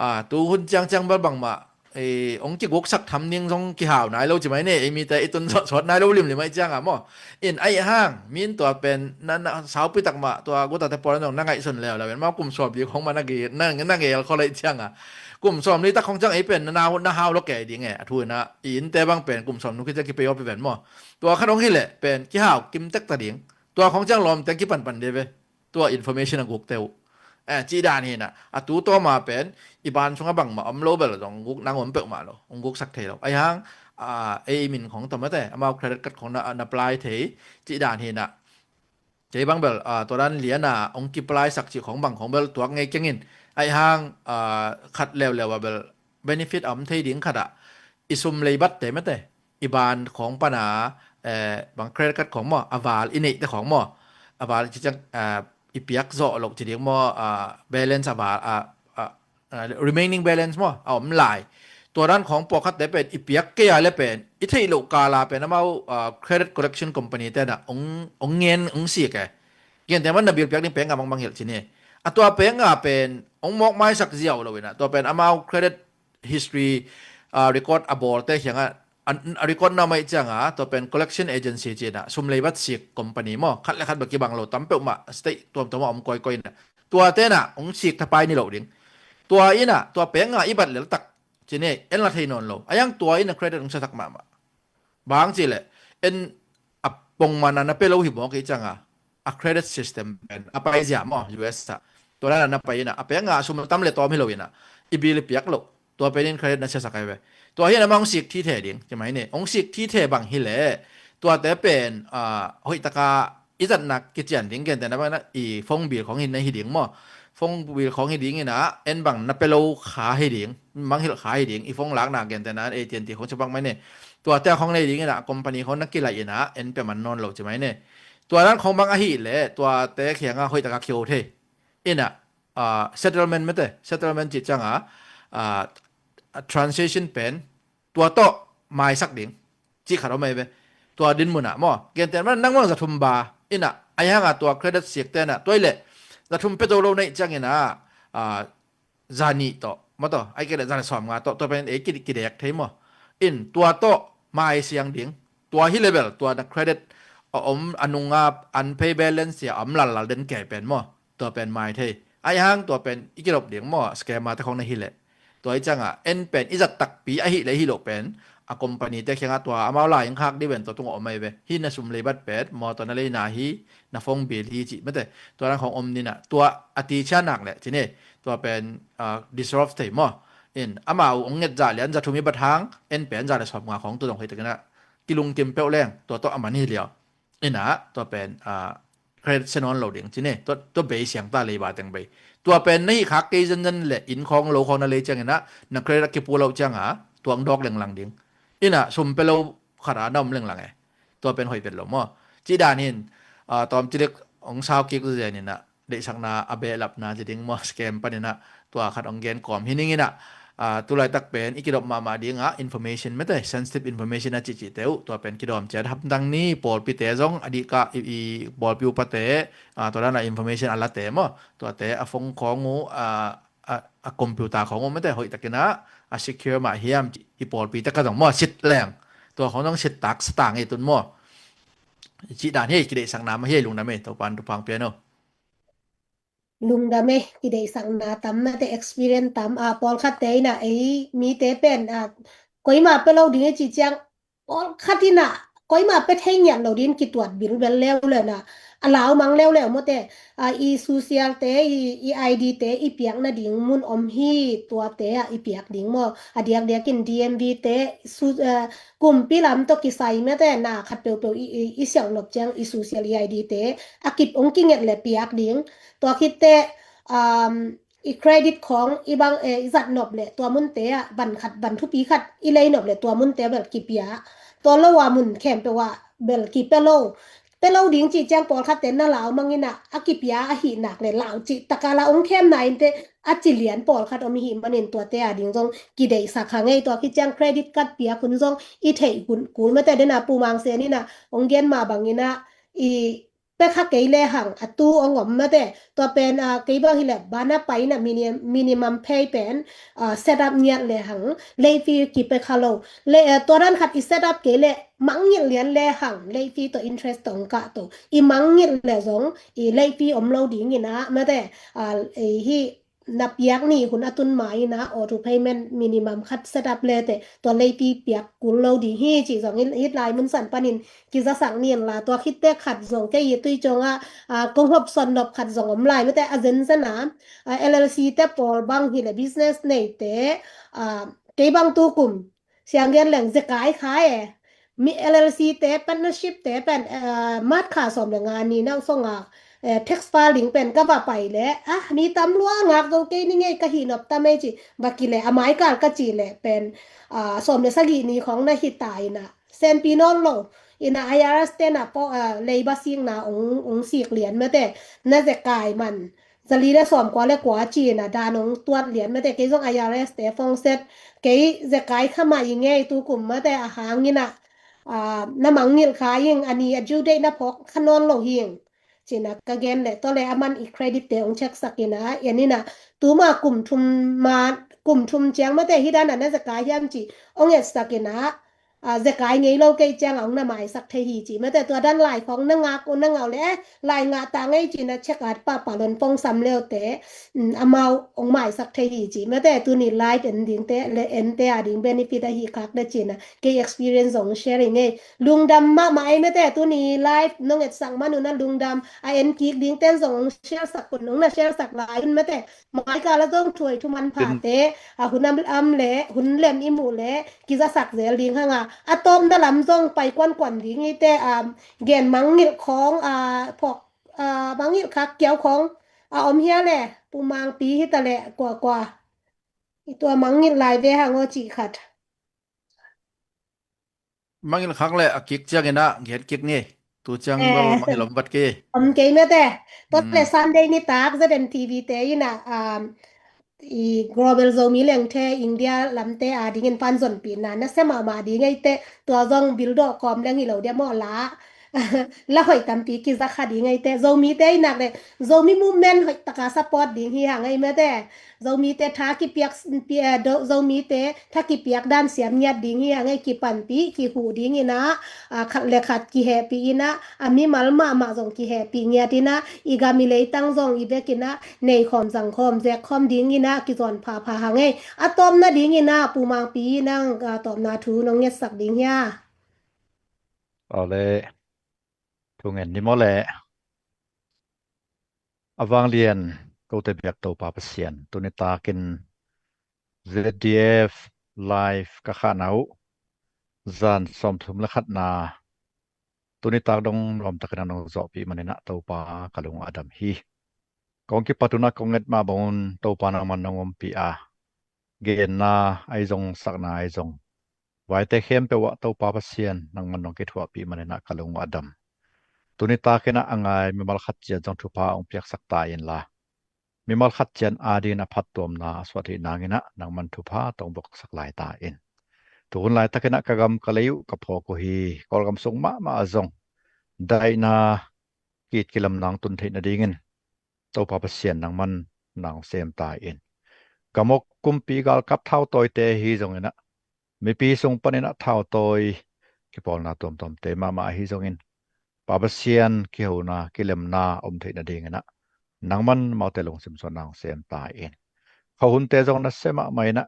ah, tu hun ciangciang bel bangmah ei, hong kiguksak tham ding zong kihau nai lo ci mai ne, ei mite i tun sawtsawt nai lo limlim ahi cianga maw? In ahi hang min tua pen na, na saupi tak mah tua gutate pawl zong na ngaihsun leuleu in maw, kum sawmli khong mah na ge, na, na gel khol ahi cianga kum sawmli tak khong ciang ei pen na, na, na hau lo kei ding e, a thu inah i innte bang pen kum sawmnu khit ciang kipei awpi ven maw? Tua khat hong hileh pen kihau kimtek ta ding. Tua khong ciang lawmte kipanpan de ve. Tua information a gukte uh, eh, cih dan hinah a tu tawma pen i ban sungah bangmah om lo bel zong guk nang om peuhmah lo, hong guksak thei lo. Ahi hang, ah, ei i min khong tawmate amau credit card khong na, na apply thei cih dan hinah. Kei bang bel, ah, tua dan liana hong kiapply sak cih khong bang khong bel tuak ngei kengin. Ahi hang, ah, khat leuleu a bel benefit a om thei ding khatah i sum lei batte mete, i ban khawng pana, eh, bang credit card khawng maw, a val i neihte khawng maw, a val ci ciang, ah, i piak zawh loh ci ding maw, ah, balance a val, ah, ah, ah, remaining balance maw, a om lai. Tua dan khawng pawlkhatte pen i piak kei a le pen i theih loh kala pen amau, ah, credit collection company te na ong, ong ngen ong sik e. Gentehna na bill piak ding pek nga mangbang hilh ci ni. A tua pek nga pen ong mawk maisak ziau lo ina, tua pen amau credit history, ah, record a bawlte khianga, a, a record na mai cianga tua pen collection agency cina sum lei bat sik company maw, khat le khat baki bang lo tam peuhmah state tuamtuam a om koikoi ina. Tua tena ong sik thapai ni lo ding. Tua ina tua pek nga i bat lel tak cine en la thei nawn lo. A yang tua ina credit ong satak mahmah. Bang ci le en a pongmana na pe lo hi mawk i cianga a credit system pen a paizia maw U S a. Tua na na pai ina a pek nga sum tam le tawm hi lo ina i bill i piak lo. Tua pen in credit na siasak ai ve. Tua hi na ma ong sik thi the ding ci mai ni. Ong sik thi the bang hi le tuate pen, ah, hoih taka i zatna kician ding, gentehna bang ina i phone bill khawng hi na hi ding maw. Phone bill khawng hi ding ina en bang na pe lo kha hi ding, manghilh kha hi ding, i phone lakna gentehna A T and T khawng ci bang mai ni. Tuate khawng nei ding ina company khawng na kilai ina en pe man nawn lo ci mai ni. Tua dan khawng bang ahi le tuate khianga hoih taka khio thei. Ina, ah, settlement mete, settlement ci cianga, ah, transaction pen tua tawh maisak ding cih khat om ai ve. Tua din muna maw, gentehna nang maw zathum ba ina ai hanga tua credit siak tena tua i le zathum pe to lo nei ciang ina, ah, zani tawh maw tawh ai kei le zani sawm nga tawh tua pen ei ki, kidek thei maw. In tua tawh mai siang ding, tua hi level tua na credit a om a nunga unpay balance sia om lallal den kei pen maw. Tua pen mai thei. Ai hang tua pen i kilop ding maw, scammer te khawng na hi le. Tua i cianga en pen i zat takpi ahi le hi lo pen a company te khianga tua amau lai ing khak di ven tua tung om ai ve. Hi na sum lei bat pet maw, tua na leina hi, na phone bill hi ci mete. Tua dan khawng om nina tua a ti cia nak le ci ni. Tua pen, ah, dissolve thei maw. In amau ong nget za lian zathum i bat hang en pen za le sawm nga khawng tu dong hoi takina kilungkim peuh leng tua tawh a man hi liau. Ina tua pen, ah, credit se nawn lo ding ci ni. Tua, tua bei siang ta lei ba teng bei. Tua pen na hi khak kei zenzen le inn khawng lo khawng na lei ciang ina na credit a kipu lo cianga tuang dawk lenglang ding. Ina sum pe lo khara na om lenglang e. Tua pen hoih vet lo maw. Ci dan hin, ah, tawm cilik ong sau kik zen ina deihsakna a behlapna ci ding maw, scam pan ina tua khat ong gen kawm hi ning ina. Ah, tulaitak pen i kidop mahmah dinga information mete, sensitive information a cihcihte uh tua pen kidawm ciat hamtang ni, pawlpite zong a dihkah i, i pawlpi upate, ah, tua dana information a late maw, tuate a phone khawng uh, ah, a, a computer khawng uh mete hoih takina a secure mah hiam ci, i pawlpite ka zong maw sit leng. Tua khawng zong sit tak satang i tun maw. Cih dan hi, kideihsakna mah hi, lungdam hi, Topan thupha pian uh. Lungdam e, kideihsakna tam mate experience tam, a, pawlkhatte ina ei mite pen, a, koima pe lo ding e ci ciang pawlkhat ina koima pe thei ngiat lo ding kituat bilbel leuleu na, a lau mang leuleu mawte, a, i social te, i, i I D te i piak nading mun om hi, tuate a i piak ding maw, a diakdiakin D M V te, su, a, kumpi lam tawh kisai mate na khat peuhpeuh i, i, i siauh nop ciang i social i I D te a kip ong kinget le piak ding. Tua khitte, um, i credit khawng i bang, eh, i zat nop le tua munte ah ban khat, ban thupi khat i lei nop le tua munte bel kipia. Tua lo a mun khempeuh ah bel kipe lo. Pe lo ding cih ciang pawlkhatte na lau mangin ah a kipia ahih nak le lau cih taka la ong khem na inte a ci lian pawlkhat om ihih manin tuate a ding zong kideihsak hang ei. Tua khit ciang credit card piak hun zong i theih hun kul mate dena Pu Mang Sen in ah ong gen mah bangin ah i pekha kei le hang a tu ong om mate. Tua pen, ah, kei bang hi le bana pai na mini-, minimum pay pen, ah, set up ngiat le hang late fee kipekha lo. Le, eh, tua dan khat i set up kei le mangngilh lian le hang late fee tawh interest tawh ong kah to. I mangngilh le zong i late fee om lo dingin ah mate, ah, eh, hi na piak ni hun a tun ma in ah auto payment minimum khat set up le te tua late fee piak kul lo ding hi ci zong in, hih lai mun san panin kizasak ni in la. Tua khitte khat zong kei i tui ciang ah, ah, kong hop son nop khat zong om lai mate a zenzen a, ah, L L C te pawl bang hi le business nei te, ah, kei bang tu kum siang gen leng zekai kha e. Mi L L C te, partnership te pen, eh, March kha sawm le nga ni nau song a, eh, tax filing pen ka va pai le, ah, mi tam lua ngak zo kei ni ngei ka hi nop ta mei ci, va ki le, a mai kal ka ci le pen, ah, sawm le sagih ni khawng na hi ta ina, senpi nawn lo, ina I R S te na po, ah, lei ba sik na ong, ong sik lian mate, na zekai man, Zali le sawm kua le kua cina dan ong tuat lian mate, kei zong I R S te phone set, kei zekai kha mah i ngei tu kum mate, a hangina, a, na mangngilh kha ing, a ni a due date na phawk kha nawn lo hing. Cina ka gen le, tua le a man i credit te ong check sak ina, en ina, tuma kum thum ma, kum thum ciang mate, hi dan a na zekai hiam ci, ong et sak ina, a, zekai ngei lo kei ciang a ong na maisak thei hi ci. Mate tua dan lai khong na ngak u na ngau le, eh, lai ngah ta ngei ci na check at pa pa lon pong sam leu te, mm, amau ong maisak thei hi ci. Mate tuni live en ding te, le en te a ding benefit a hi khak da ci na. Kei experience ong sharing ngei. Lungdam mahmah ei mate tuni live nong et sak man u na lungdam. A en kik ding ten zong ong share sak kun ong na share sak lai un mate. Mai ka la zong thuai thu man pha te. A hun am, am le, hun lem i mu le. Kizasak zel ding hanga. A tawpna lam zong pai kuan kuan ding i te, um, gen mangngilh khawng, a, phawk, a, mangngilh khak kiau khawng. A om hia le, Pu Mangpi hi ta le, kua kua. I tua mangngilh lai ve hang aw cih khat. Mangngilh khak le a kik ciangin a, gen kik ni. Tu ciang bel mangngilh om vat ki. Om kei mate. Tua le Sunday ni tak, Z N T V te ina, um, i Global Zomi Lengthe India lamte a dingin pan zonpihna na sia mahmah ding ei te, tua zong bil dawh kawm leng hi lo dia maw la. La hoih tampi kiza kha ding ei te, Zomite i nak le, Zomi movement hoih taka support ding hi hang ei mate. Zomite tha kipiak, pi-, eh, do-, Zomite tha kipiak dan siam ngiat ding hi hang ei kipanpi, kihu ding ina, a, khat le khat kihehpih ina, a mimal mahmah zong kihehpih ngiat ina, i gam i leitang zong i vek ina, nei khawm zang khawm zek khawm ding ina, kizawn phapha hang ei. A tawpna ding ina, Pu Mangpi nang, a, tawpna thu nong ngetsak ding hia. Awle, thu ngen ni maw le. A vanglian kote biak Topa Pasian, tuni takin Z D F live ka khahna uh, zan sawmthum le khatna, tuni tak dong nuam takin a nong zawhpih manin a Topa ka lung a dam hi. Kong kipat un a kong nget mah bangun Topa nangman nong ompih a, genna ahi zong, sakna ahi zong, vaite khempeuh ah Topa Pasian nangman nong kithuahpih manin a ka lung a dam. Tuni takin a ngai mimal khat ciat zong thupha ong piaksak ta inla, mimal khat ciat adingin a phattuamna a suah theih nangin a nangman thupha tong boksak lai ta in. Tuhun laitakin a ka gam ka lei uh ka phawk uh hi. Kawlgam sung mahmah a zong daihna, ki-it kilamna ong tun theih nadingin Topa Pasian nangman na ong sem ta in. Gam uk kumpi galkap thautawite ahi zongin a, mipi sung panin a thautawi kipawlna tuamtuamte mahmah ahi zongin, Pa Pasian kihona, kilemna om theih nadingin a, nangman amaute lungsim sungah na ong sem ta in. Khuahunte zong na sem mahmah in a,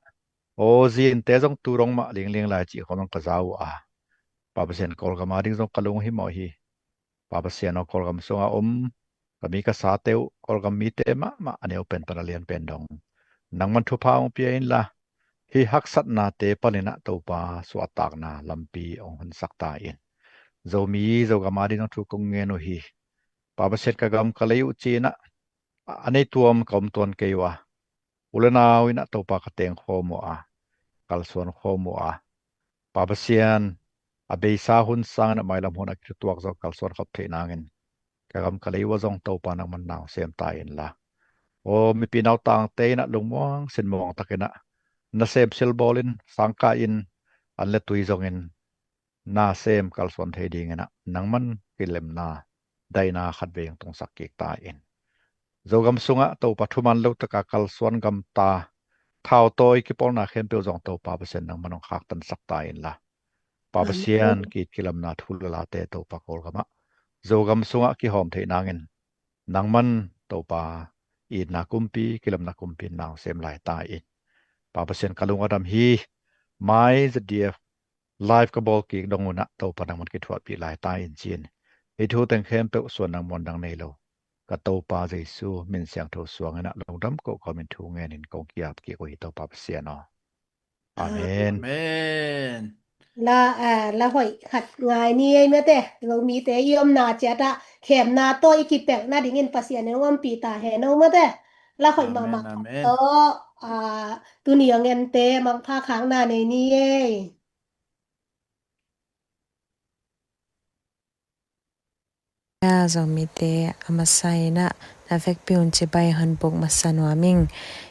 aw zinte zong tu dong mah lingling lai cih khawng zong ka za uh a, Pa Pasian Kawlgam ading zong ka lung hi mawh hi. Pa Pasian aw, Kawlgam sunga om ka mi ka sate uh, Kawlgam mite mahmah, a neu pen pan a lian pen dong, nangman thupha ong pia inla, hih haksatnate panin a Topa suahtakna lampi ong honsak ta in. Zomi, Zogam ading zong thu kong ngen uh hi. Pa Pasian ka gam ka lei uh ci-in a, a nei tuam ka om tuan kei uh a, u le nau in a Topa ka teng khawm uh a, kalsuan khawm uh a, Pa Pasian a beisa hun sangin a mailam hun a kituak zawh kalsuan khop theih nangin, ka gam ka lei uh a zong Topa nangman na ong sem ta inla, aw mipi nautangte in a lungmuang sinmuang takin a, nasem silbawl in, sangkah in, an le tui zongin nasem kalsuan thei dingin a, nangman kilemna, daihna khatvei ong tungsak kik ta in. Zogam sungah Topa thuman lo taka kalsuan gamta, thautawi kipawlna khempeuh zong Topa Pasian nangman ong khaktansak ta inla, Pa Pasian ki-it kilamna thu le late Topa Kawlgamah, Zogam sungah kihawm theih nangin, nangman Topa itna kumpi, kilemna kumpi na ong sem lai ta in. Pa Pasian ka lung a dam hi. Mai Z D F live ka bawl kik dong un a Topa nangman kithuahpih lai ta in ci-in, hih thu teng khempeuh suan dang muan dang nei lo ka Topa Jesu min siangtho suangin a lungdam kohkawmin thu ngenin kong ki-ap kik uh hi Topa Pasian aw. Amen. Amen. La, ah, la hoih khat ngai ni ei mate, Zomite i omna ciat a khemna tawh i kipelh nadingin Pasian in ong ompih ta hen aw mate. La hoih mahmah khat tawh, ah, tuni ong ente mangpha khakna nei ni ei. Zomite a masa in ah na vekpi un cibai hon buk masa nuam ing.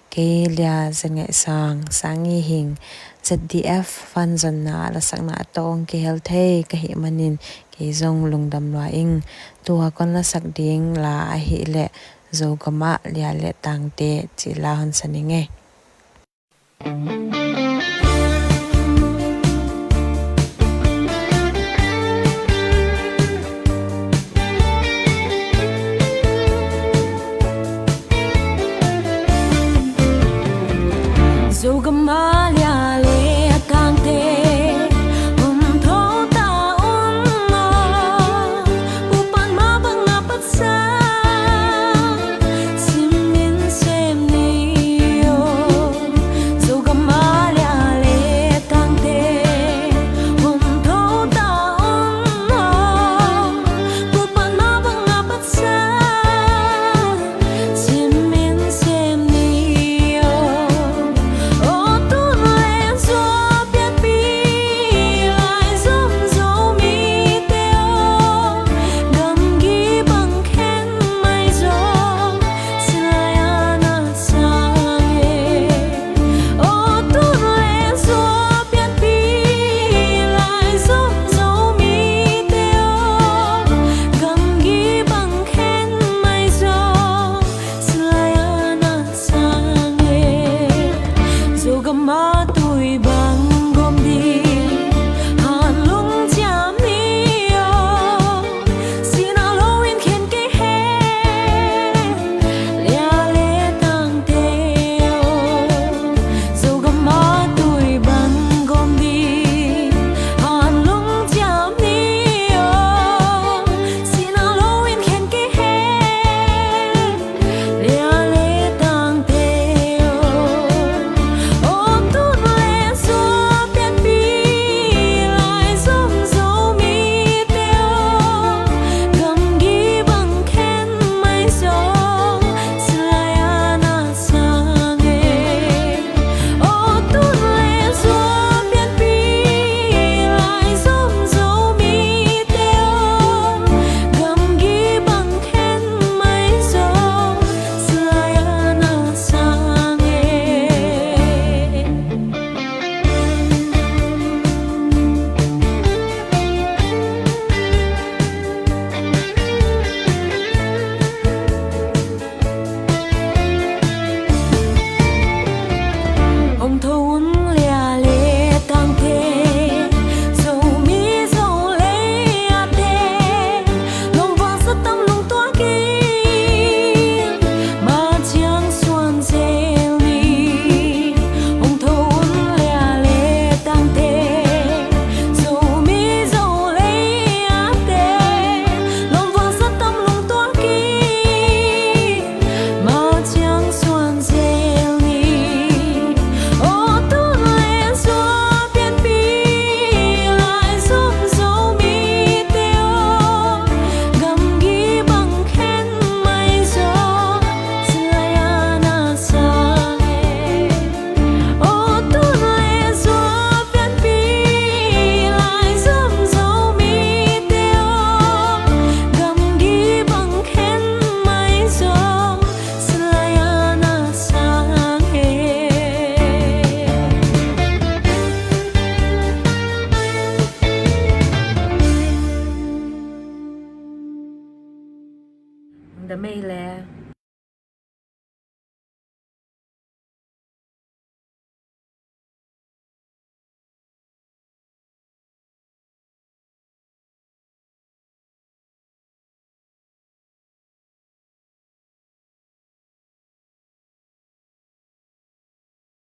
Kei Lia Zen Ngaih Sang, Sang Ngi Hing, Z D F fan zonna lasakna tawh hong kihel thei ka hih manin kei zong lungdam lua ing. Tua kon lasak ding la ahih leh Zogam ah Lia le Tangte cih la hon sa ning e. Zogam ah Lia le Tangte hong tho ta un aw. Pu Patma bang a patsa cim in sem ni aw. Zogam ah Lia le Tangte hong tho ta un aw. Pu Patma bang a patsa cim in sem ni aw. Aw tun le Zo pianpih lai zom Zomite aw. Gamgi bang khen mai zong Silai ah na sang e. Aw tun le Zo pianpih lai zom Zomite aw. Gamgi bang khen mai zong Silai ah na sang e. Zogam ah tui bang gawm ding hanlung ciam ni aw. Sihna lo in khen kei hen Lia le Tangte aw. Zogam ah tui bang gawm ding hanlung ciam ni aw. Sihna lo in khen kei hen Lia le Tangte aw. Aw tun le Zo pianpih lai zom Zomite aw. Gamgi bang khen mai zong Silai ah na sang e. Aw tun le Zo pianpih lai zom Zomite aw. Gamgi bang khen mai zong Silai ah na sang e. Hong tho un Lia le Tangte, Zomi Zolei ate, lawmvang sa tam lungtuak in, ma ciang suan zel ni. Hong tho un Lia le Tangte, Zomi Zolei ate, lawmvang sa tam lungtuak in, ma ciang suan zel ni. Aw tun le Zo pianpih lai zom Zomite aw, gamgi bang khen mai zong Silai ah na sang e. Aw tun le Zo pianpih lai zom Zomite aw, gamgi bang khen mai zong Silai ah na sang e. Dam ei le.